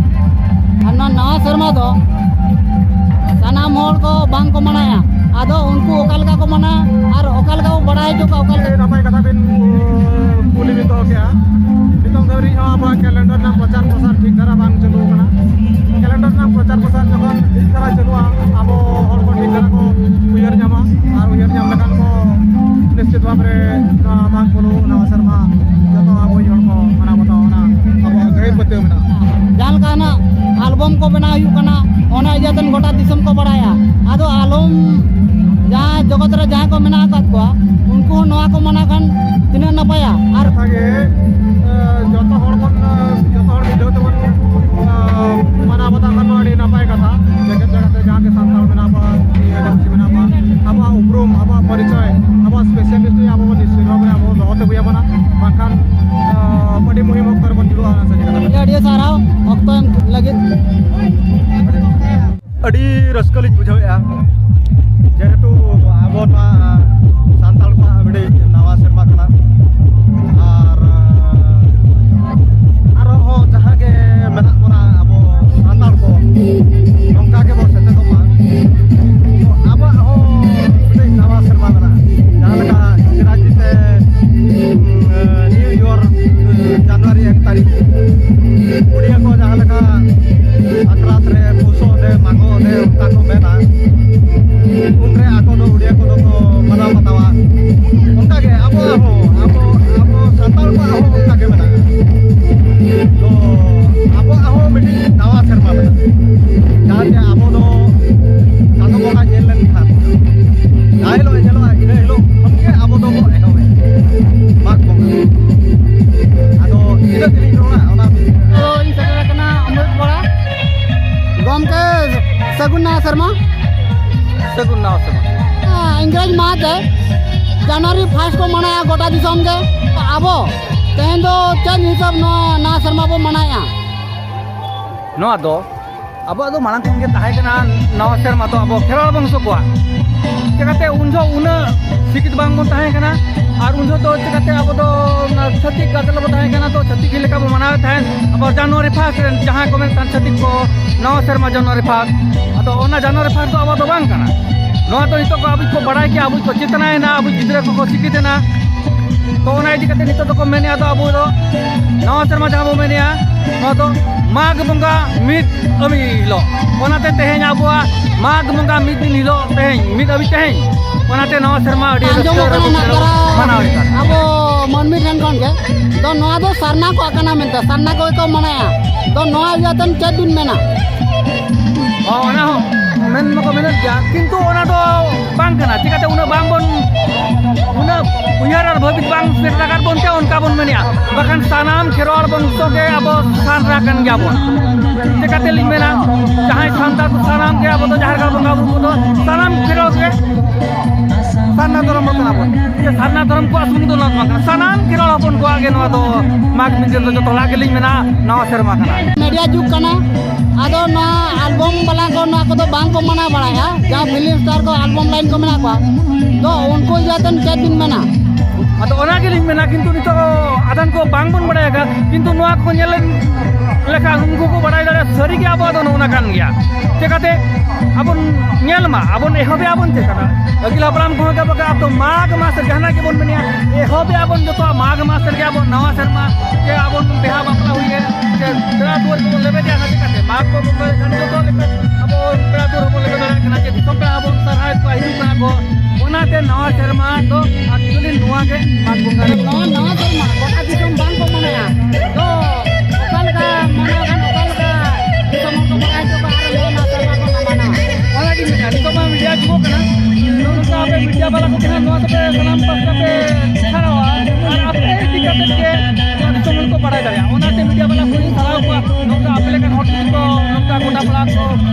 ᱟᱨ ᱱᱚᱣᱟ ᱱᱟᱣᱟ ᱥᱮᱨᱢᱟ ᱫᱚ ᱥᱟᱱᱟᱢ ᱦᱚᱲ ᱠᱚ ᱵᱟᱝ ᱠᱚ ᱢᱟᱱᱟᱭᱟ, ᱟᱫᱚ ᱩᱱᱠᱩ ᱚᱠᱟ ᱞᱮᱠᱟ ᱠᱚ ᱢᱟᱱᱟᱣᱟ ᱟᱨ ᱚᱠᱟ ᱞᱮᱠᱟ ᱵᱚ ᱵᱟᱲᱟᱭ ᱦᱚᱪᱚ ᱠᱚᱣᱟ, ᱚᱠᱟ ᱞᱮᱠᱟ? ᱟᱹᱰᱤ ᱱᱟᱯᱟᱭ ᱠᱟᱛᱷᱟ ᱵᱤᱱ, ᱩ, ᱠᱩᱞᱤ ᱵᱤᱱ ᱫᱚᱦᱚ ᱠᱮᱜᱼᱟ᱾ ᱱᱤᱛᱚᱝ ᱫᱷᱟᱹᱵᱤᱡ ᱦᱚᱸ ᱟᱵᱚᱣᱟᱜ calendar ᱨᱮᱱᱟᱜ ᱯᱨᱚᱪᱟᱨ ᱯᱨᱚᱥᱟᱨ ᱴᱷᱤᱠ ᱫᱷᱟᱨᱟ ᱵᱟᱝ ᱪᱟᱹᱞᱩ ᱟᱠᱟᱱᱟ᱾ Calendar ᱨᱮᱱᱟᱜ ᱯᱨᱚᱪᱟᱨ ᱯᱨᱚᱥᱟᱨ ᱡᱚᱠᱷᱚᱱ ᱴᱷᱤᱠ ᱫᱷᱟᱨᱟ ᱪᱟᱹᱞᱩᱜᱼᱟ, ᱟᱵᱚ ᱦᱚᱲ ᱠᱚ ᱴᱷᱤᱠ ᱫᱷᱟᱨᱟ ᱠᱚ ᱩᱭᱦᱟᱹᱨ ᱧᱟᱢᱟ, ᱟᱨ ᱩᱭᱦᱟᱹᱨ ᱧᱟᱢ ᱞᱮᱠᱷᱟᱱ ᱠᱚ ᱱᱤᱥᱪᱤᱛ ᱵᱷᱟᱵᱽ ᱨᱮ ᱱᱚᱣᱟ ᱢᱟᱜᱽ ᱢᱩᱞᱩᱜ ᱱᱟᱣᱟ ᱥᱮᱨᱢᱟ ᱡᱚᱛᱚ ᱟᱵᱚᱭᱤᱡ ᱦᱚᱲ ᱠᱚ ᱢᱟᱱᱟᱣ ᱵᱟᱛᱟᱣᱟ, ᱚᱱᱟ ᱟᱵᱚᱣᱟᱜ ᱜᱟᱹᱦᱤᱨ ᱯᱟᱹᱛᱭᱟᱹᱣ ᱢᱮᱱᱟᱜᱼᱟ᱾ ᱡᱟᱦᱟᱸ ᱞᱮᱠᱟ ᱦᱟᱱᱟ album ᱠᱚ ᱵᱮᱱᱟᱣ ᱦᱩᱭᱩᱜ ᱠᱟᱱᱟ, ᱚᱱᱟ ᱤᱭᱟᱹᱛᱮ ᱜᱚᱴᱟ ᱫᱤᱥᱚᱢ ᱠᱚ ᱵᱟᱲᱟᱭᱟ᱾ ᱟᱫᱚ ᱟᱞᱚᱢ, ᱡᱟᱦᱟᱸ ᱡᱚᱜᱚᱛ ᱨᱮ ᱡᱟᱦᱟᱸᱭ ᱠᱚ ᱢᱮᱱᱟᱜ ᱟᱠᱟᱫ ᱠᱚᱣᱟ, ᱩᱱᱠᱩ ᱦᱚᱸ ᱱᱚᱣᱟ ᱠᱚ ᱢᱟᱱᱟᱣ ᱠᱷᱟᱱ ᱛᱤᱱᱟᱹᱜ ᱱᱟᱯᱟᱭᱟ᱾ ᱟᱨ ᱚᱱᱠᱟᱜᱮ, ᱮ, ᱡᱚᱛᱚ ᱦᱚᱲ ᱵᱚᱱ, ᱮ, ᱡᱚᱛᱚ ᱦᱚᱲ ᱢᱤᱫ ᱫᱷᱟᱣ ᱛᱮᱵᱚᱱ, ᱮ, ᱢᱟᱱᱟᱣ ᱵᱟᱛᱟᱣ ᱠᱷᱟᱱ ᱢᱟ ᱟᱹᱰᱤ ᱱᱟᱯᱟᱭ ᱠᱟᱛᱷᱟ᱾ ᱡᱮᱜᱮᱛ ᱡᱟᱠᱟᱛ ᱨᱮ ᱡᱟᱦᱟᱸ ᱜᱮ ᱥᱟᱱᱛᱟᱲ ᱢᱮᱱᱟᱜ ᱵᱚᱱᱟ, ᱟᱹᱫᱤᱵᱟᱹᱥᱤ ᱢᱮᱱᱟᱜ ᱵᱚᱱᱟ, ᱟᱵᱚᱣᱟᱜ ᱩᱯᱨᱩᱢ, ᱟᱵᱚᱣᱟᱜ ᱯᱚᱨᱤᱪᱚᱭ, ᱟᱵᱚᱣᱟᱜ speciality ᱟᱵᱚ ᱵᱚᱱ ᱱᱤᱥᱪᱤᱛ ᱵᱷᱟᱵᱽ ᱨᱮ ᱟᱵᱚ ᱫᱚᱦᱚ ᱛᱟᱵᱚᱱᱟ ᱵᱚᱱᱟ, ᱵᱟᱝᱠᱷᱟᱱ, ᱮ, ᱟᱹᱰᱤ ᱢᱩᱦᱤᱢ ᱚᱠᱛᱚ ᱨᱮᱵᱚᱱ ᱧᱩᱨᱩᱜᱼᱟ ᱚᱱᱟ ᱥᱟᱹᱨᱤ ᱠᱟᱛᱷᱟ᱾ ᱟᱹᱰᱤ ᱟᱹᱰᱤ ᱥᱟᱨᱦᱟᱣ ᱚᱠᱛᱚ ᱮᱢ ᱞᱟᱹᱜᱤᱫ᱾ ᱟᱹᱰᱤ ᱨᱟᱹᱥᱠᱟᱹ ᱞᱤᱧ ᱵᱩᱡᱷᱟᱹᱣᱮᱫᱼᱟ, ᱡᱮᱦᱮᱛᱩ ᱟᱵᱚ ᱱᱚᱣᱟ ᱥᱟᱱᱛᱟᱲ ᱠᱚᱣᱟᱜ ᱢᱤᱫᱴᱤᱡ ᱱᱟᱣᱟ ᱥᱮᱨᱢᱟ ᱠᱟᱱᱟ᱾ ᱟᱨ ᱟᱨᱦᱚᱸ ᱡᱟᱦᱟᱸ ᱜᱮ ᱢᱮᱱᱟᱜ ᱵᱚᱱᱟ ᱟᱵᱚ ᱥᱟᱱᱛᱟᱲ ᱠᱚ, ᱱᱚᱝᱠᱟ ᱜᱮᱵᱚᱱ ᱥᱮᱪᱮᱫᱚᱜ ᱢᱟ᱾ ᱛᱚ ᱟᱵᱚᱣᱟᱜ ᱦᱚᱸ ᱢᱤᱫᱴᱤᱡ ᱱᱟᱣᱟ ᱥᱮᱨᱢᱟ ᱠᱟᱱᱟ, ᱡᱟᱦᱟᱸ ᱞᱮᱠᱟ ᱤᱝᱨᱟᱡᱤ ᱛᱮ, ᱩᱸ, ᱛᱟᱹᱨᱤᱠᱷ ᱩᱲᱤᱭᱟ ᱠᱚ ᱡᱟᱦᱟᱸ ᱞᱮᱠᱟ ᱥᱟᱠᱨᱟᱛ ᱨᱮ, ᱯᱩᱥᱚᱜ ᱨᱮ, ᱢᱟᱜᱚᱜ ᱨᱮ ᱚᱱᱠᱟ ᱠᱚ ᱢᱮᱱᱟ, ᱩᱱᱨᱮ ᱟᱠᱚ ᱫᱚ ᱩᱲᱤᱭᱟ ᱠᱚᱫᱚ ᱠᱚ ᱢᱟᱱᱟᱣ ᱵᱟᱛᱟᱣᱟ᱾ ᱚᱱᱠᱟᱜᱮ ᱟᱵᱚᱣᱟᱜ ᱦᱚᱸ, ᱟᱵᱚ, ᱟᱵᱚ ᱥᱟᱱᱛᱟᱲ ᱠᱚᱣᱟᱜ ᱦᱚᱸ ᱚᱱᱠᱟᱜᱮ ᱢᱮᱱᱟᱜᱼᱟ᱾ ᱛᱚ ᱟᱵᱚᱣᱟᱜ ᱦᱚᱸ ᱢᱤᱫᱴᱤᱡ ᱱᱟᱣᱟ ᱥᱮᱨᱢᱟ ᱢᱮᱱᱟᱜᱼᱟ, ᱡᱟᱦᱟᱸ ᱡᱮ ᱟᱵᱚ ᱫᱚ ᱪᱟᱸᱫᱚ ᱵᱚᱸᱜᱟ ᱧᱮᱞ ᱞᱮᱱᱠᱷᱟᱱ ᱡᱟᱦᱟᱸ ᱦᱤᱞᱳᱜ ᱮ ᱧᱮᱞᱚᱜᱼᱟ, ᱤᱱᱟᱹ ᱦᱤᱞᱳᱜ ᱠᱷᱚᱱ ᱜᱮ ᱟᱵᱚ ᱫᱚᱵᱚ ᱮᱦᱚᱵᱮᱫ ᱢᱟᱜᱽ ᱵᱚᱸᱜᱟ᱾ ᱟᱫᱚ ᱤᱱᱟᱹ ᱛᱮᱞᱤᱧ ᱨᱚᱲᱟ, ᱚᱱᱟ ᱟᱫᱚ ᱤᱧ ᱥᱮᱴᱮᱨ ᱟᱠᱟᱱᱟ ᱟᱢᱵᱮᱫᱽ ᱯᱟᱲᱟ᱾ ᱜᱚᱢᱠᱮ, ᱥᱟᱹᱜᱩᱱ ᱱᱟᱣᱟ ᱥᱮᱨᱢᱟ᱾ ᱥᱟᱹᱜᱩᱱ ᱱᱟᱣᱟ ᱥᱮᱨᱢᱟ᱾ ᱦᱮᱸ, ᱤᱝᱨᱮᱡᱽ ᱢᱟᱦᱟ ᱛᱮ ᱡᱟᱱᱩᱣᱟᱨᱤ ᱯᱷᱟᱥᱴ ᱠᱚ ᱢᱟᱱᱟᱣᱟ ᱜᱚᱴᱟ ᱫᱤᱥᱚᱢ ᱜᱮ᱾ ᱟᱵᱚ ᱛᱮᱦᱮᱧ ᱫᱚ ᱪᱮᱫ ᱦᱤᱥᱟᱹᱵ ᱱᱚᱣᱟ ᱱᱟᱣᱟ ᱥᱮᱨᱢᱟ ᱵᱚ ᱢᱟᱱᱟᱣᱮᱫᱼᱟ? ᱱᱚᱣᱟ ᱫᱚ ᱟᱵᱚᱣᱟᱜ ᱫᱚ ᱢᱟᱲᱟᱝ ᱠᱷᱚᱱ ᱜᱮ ᱛᱟᱦᱮᱸ ᱠᱟᱱᱟ ᱱᱟᱣᱟ ᱥᱮᱨᱢᱟ ᱫᱚ ᱟᱵᱚ ᱠᱷᱮᱨᱣᱟᱲ ᱵᱚᱝᱥᱚ ᱠᱚᱣᱟᱜ᱾ ᱪᱤᱠᱟᱹᱛᱮ ᱩᱱ ᱡᱚᱦᱚᱜ ᱩᱱᱟᱹᱜ ᱥᱤᱠᱷᱤᱛ ᱵᱟᱝ ᱵᱚᱱ ᱛᱟᱦᱮᱸ ᱠᱟᱱᱟ, ᱟᱨ ᱩᱱ ᱡᱚᱦᱚᱜ ᱫᱚ ᱪᱤᱠᱟᱹᱛᱮ ᱟᱵᱚ ᱫᱚ ᱚᱱᱟ ᱪᱷᱟᱹᱛᱤᱠ ᱜᱟᱫᱮᱞ ᱵᱚ ᱛᱟᱦᱮᱸ ᱠᱟᱱᱟ, ᱛᱚ ᱪᱷᱟᱹᱛᱤᱠ ᱞᱮᱠᱟ ᱵᱚ ᱢᱟᱱᱟᱣᱮᱫ ᱛᱟᱦᱮᱸᱫ᱾ ᱟᱵᱚ ᱡᱟᱱᱩᱣᱟᱨᱤ ᱯᱷᱟᱥᱴ ᱨᱮᱱ ᱡᱟᱦᱟᱸᱭ ᱠᱚ ᱢᱮᱱᱮᱫ ᱛᱟᱦᱮᱸᱫ ᱪᱷᱟᱹᱛᱤᱠ ᱠᱚ ᱱᱟᱣᱟ ᱥᱮᱨᱢᱟ ᱡᱟᱱᱩᱣᱟᱨᱤ ᱯᱷᱟᱥᱴ, ᱟᱫᱚ ᱚᱱᱟ ᱡᱟᱱᱩᱣᱟᱨᱤ ᱯᱷᱟᱥᱴ ᱫᱚ ᱟᱵᱚ ᱫᱚ ᱵᱟᱝ ᱠᱟᱱᱟ᱾ ᱱᱚᱣᱟ ᱫᱚ ᱱᱤᱛᱚᱜ ᱠᱚ ᱟᱵᱚ ᱠᱚ ᱵᱟᱲᱟᱭ ᱠᱮᱜᱼᱟ, ᱟᱵᱚ ᱠᱚ ᱪᱮᱛᱱᱟᱭᱮᱱᱟ, ᱟᱵᱚ ᱜᱤᱫᱽᱨᱟᱹ ᱠᱚᱠᱚ ᱥᱤᱠᱷᱤᱛ ᱮᱱᱟ᱾ ᱛᱚ ᱚᱱᱟ ᱤᱫᱤ ᱠᱟᱛᱮ ᱱᱤᱛᱚᱜ ᱫᱚᱠᱚ ᱢᱮᱱᱮᱜᱼᱟ, ᱫᱚ ᱟᱵᱚ ᱫᱚ ᱱᱟᱣᱟ ᱥᱮᱨᱢᱟ ᱡᱟᱦᱟᱸ ᱵᱚ ᱢᱮᱱᱮᱜᱼᱟ, ᱱᱚᱣᱟ ᱫᱚ ᱢᱟᱜᱽ ᱵᱚᱸᱜᱟ ᱢᱤᱫ ᱟᱹᱢᱤ ᱦᱤᱞᱳᱜ᱾ ᱚᱱᱟᱛᱮ ᱛᱮᱦᱮᱧ ᱟᱵᱚᱣᱟᱜ ᱢᱟᱜᱽ ᱵᱚᱸᱜᱟ ᱢᱤᱫ ᱫᱤᱱ ᱦᱤᱞᱳᱜ ᱛᱮᱦᱮᱧ ᱢᱤᱫ ᱟᱹᱢᱤ ᱛᱮᱦᱮᱧ, ᱚᱱᱟᱛᱮ ᱱᱟᱣᱟ ᱥᱮᱨᱢᱟ ᱟᱹᱰᱤ ᱨᱟᱹᱥᱠᱟᱹ ᱟᱸᱡᱚᱢᱚᱜ ᱠᱟᱱᱟ ᱨᱚᱢᱚᱡᱽ ᱱᱟᱜᱟᱨᱟ ᱛᱮᱵᱚ ᱢᱟᱱᱟᱣᱮᱫ ᱠᱟᱱᱟ᱾ ᱟᱵᱚ ᱢᱟᱹᱱᱢᱤ ᱴᱷᱮᱱ ᱠᱷᱚᱱ ᱜᱮ, ᱫᱚ ᱱᱚᱣᱟ ᱫᱚ ᱥᱟᱨᱱᱟ ᱠᱚᱣᱟᱜ ᱠᱟᱱᱟ ᱢᱮᱱᱛᱮ, ᱥᱟᱨᱱᱟ ᱠᱚᱜᱮ ᱠᱚ ᱢᱟᱱᱟᱭᱟ᱾ ᱫᱚ ᱱᱚᱣᱟ ᱤᱭᱟᱹᱛᱮ ᱪᱮᱫ ᱵᱤᱱ ᱢᱮᱱᱟ? ᱦᱚᱸ, ᱚᱱᱟ ᱦᱚᱸ ᱢᱮᱱ ᱢᱟᱠᱚ ᱢᱮᱱᱮᱫ ᱜᱮᱭᱟ, ᱠᱤᱱᱛᱩ ᱚᱱᱟ ᱫᱚ ᱵᱟᱝ ᱠᱟᱱᱟ᱾ ᱪᱤᱠᱟᱹᱛᱮ ᱩᱱᱟᱹᱜ ᱵᱟᱝ ᱵᱚᱱ, ᱩᱱᱟᱹᱜ ᱩᱭᱦᱟᱹᱨ ᱟᱨ ᱵᱷᱟᱹᱵᱤᱛ ᱵᱟᱝ ᱥᱮᱴᱮᱨ ᱟᱠᱟᱫ ᱵᱚᱱ ᱛᱮ ᱚᱱᱠᱟ ᱵᱚᱱ ᱢᱮᱱᱮᱜᱼᱟ᱾ ᱵᱟᱠᱷᱟᱱ ᱥᱟᱱᱟᱢ ᱠᱷᱮᱨᱣᱟᱲ ᱵᱚᱝᱥᱚ ᱜᱮ ᱟᱵᱚ ᱥᱟᱱᱨᱟ ᱠᱟᱱ ᱜᱮᱭᱟ ᱵᱚᱱ᱾ ᱪᱤᱠᱟᱹᱛᱮ ᱞᱤᱧ ᱢᱮᱱᱟ, ᱡᱟᱦᱟᱸᱭ ᱥᱟᱱᱛᱟᱲ ᱠᱚ ᱥᱟᱱᱟᱢ ᱜᱮ ᱟᱵᱚ ᱫᱚ ᱡᱟᱦᱮᱨ ᱜᱟᱲ ᱵᱚᱸᱜᱟ ᱵᱩᱨᱩ ᱠᱚᱫᱚ ᱥᱟᱱᱟᱢ ᱠᱷᱮᱨᱣᱟᱲ ᱜᱮ ᱥᱟᱨᱱᱟ ᱫᱷᱚᱨᱚᱢ ᱨᱮ ᱠᱟᱱᱟ ᱵᱚᱱ᱾ ᱡᱮ ᱥᱟᱨᱱᱟ ᱫᱷᱚᱨᱚᱢ ᱠᱚᱣᱟᱜ ᱥᱩᱢᱩᱝ ᱫᱚ ᱱᱚᱣᱟ ᱫᱚ ᱵᱟᱝ ᱠᱟᱱᱟ, ᱥᱟᱱᱟᱢ ᱠᱷᱮᱨᱣᱟᱲ ᱦᱚᱯᱚᱱ ᱠᱚᱣᱟᱜ ᱜᱮ ᱱᱚᱣᱟ ᱫᱚ ᱢᱟᱜᱽ ᱢᱤᱫ ᱫᱚ ᱡᱚᱛᱚ ᱦᱚᱲᱟᱜ ᱜᱮᱞᱤᱧ ᱢᱮᱱᱟ, ᱱᱟᱣᱟ ᱥᱮᱨᱢᱟ ᱠᱟᱱᱟ᱾ ᱢᱤᱰᱤᱭᱟ ᱡᱩᱜᱽ ᱠᱟᱱᱟ, ᱟᱫᱚ ᱱᱚᱣᱟ ᱟᱞᱵᱚᱢ ᱵᱟᱞᱟ ᱠᱚ ᱱᱚᱣᱟ ᱠᱚᱫᱚ ᱵᱟᱝ ᱠᱚ ᱢᱟᱱᱟᱣ ᱵᱟᱲᱟᱭᱟ᱾ ᱡᱟᱦᱟᱸ ᱯᱷᱤᱞᱢ ᱥᱴᱟᱨ ᱠᱚ ᱟᱞᱵᱚᱢ ᱞᱟᱭᱤᱱ ᱠᱚ ᱢᱮᱱᱟᱜ ᱠᱚᱣᱟ, ᱛᱚ ᱩᱱᱠᱩ ᱤᱫᱤ ᱠᱟᱛᱮ ᱪᱮᱫ ᱵᱤᱱ ᱢᱮᱱᱟ? ᱟᱫᱚ ᱚᱱᱟ ᱜᱮᱞᱤᱧ ᱢᱮᱱᱟ, ᱠᱤᱱᱛᱩ ᱱᱤᱛᱚᱜ ᱟᱫᱷᱟᱱ ᱠᱚ ᱵᱟᱝ ᱵᱚᱱ ᱵᱟᱲᱟᱭ ᱟᱠᱟᱫ, ᱠᱤᱱᱛᱩ ᱱᱚᱣᱟ ᱠᱚ ᱧᱮᱞ ᱞᱮᱠᱷᱟᱱ ᱩᱱᱠᱩ ᱠᱚ ᱵᱟᱲᱟᱭ ᱫᱟᱲᱮᱭᱟᱜᱼᱟ, ᱥᱟᱹᱨᱤ ᱜᱮ ᱟᱵᱚᱣᱟᱜ ᱫᱚ ᱱᱚᱜᱼᱚ ᱱᱟ ᱠᱟᱱ ᱜᱮᱭᱟ᱾ ᱪᱮᱠᱟᱛᱮ ᱟᱵᱚᱱ ᱧᱮᱞ ᱢᱟ, ᱟᱵᱚᱱ ᱮᱦᱚᱵᱮᱜᱼᱟ ᱵᱚᱱ ᱪᱮᱫ ᱠᱟᱱᱟ? ᱟᱹᱜᱤᱞ ᱦᱟᱯᱲᱟᱢ ᱠᱚᱦᱚᱸ ᱜᱮ ᱵᱟᱠᱟ ᱟᱵᱚ ᱢᱟᱜᱽ ᱢᱟᱥ ᱨᱮ ᱡᱟᱦᱟᱱᱟᱜ ᱜᱮᱵᱚᱱ ᱢᱮᱱᱮᱜᱼᱟ, ᱮᱦᱚᱵᱮᱜᱼᱟ ᱵᱚᱱ ᱡᱚᱛᱚᱣᱟᱜ ᱢᱟᱜᱽ ᱢᱟᱥ ᱨᱮᱜᱮ ᱟᱵᱚ ᱱᱟᱣᱟ ᱥᱮᱨᱢᱟ ᱜᱮ ᱟᱵᱚᱱ ᱵᱮᱦᱟ ᱢᱤᱰᱤᱭᱟ ᱵᱟᱞᱟ ᱠᱚᱧ ᱥᱟᱞᱦᱟᱣ ᱠᱚᱣᱟ, ᱱᱚᱝᱠᱟ ᱟᱯᱮ ᱞᱮᱠᱟᱱ ᱦᱚᱲ ᱡᱩᱫᱤ ᱠᱚ ᱱᱚᱝᱠᱟ ᱜᱚᱴᱟ ᱯᱟᱲᱟ ᱠᱚ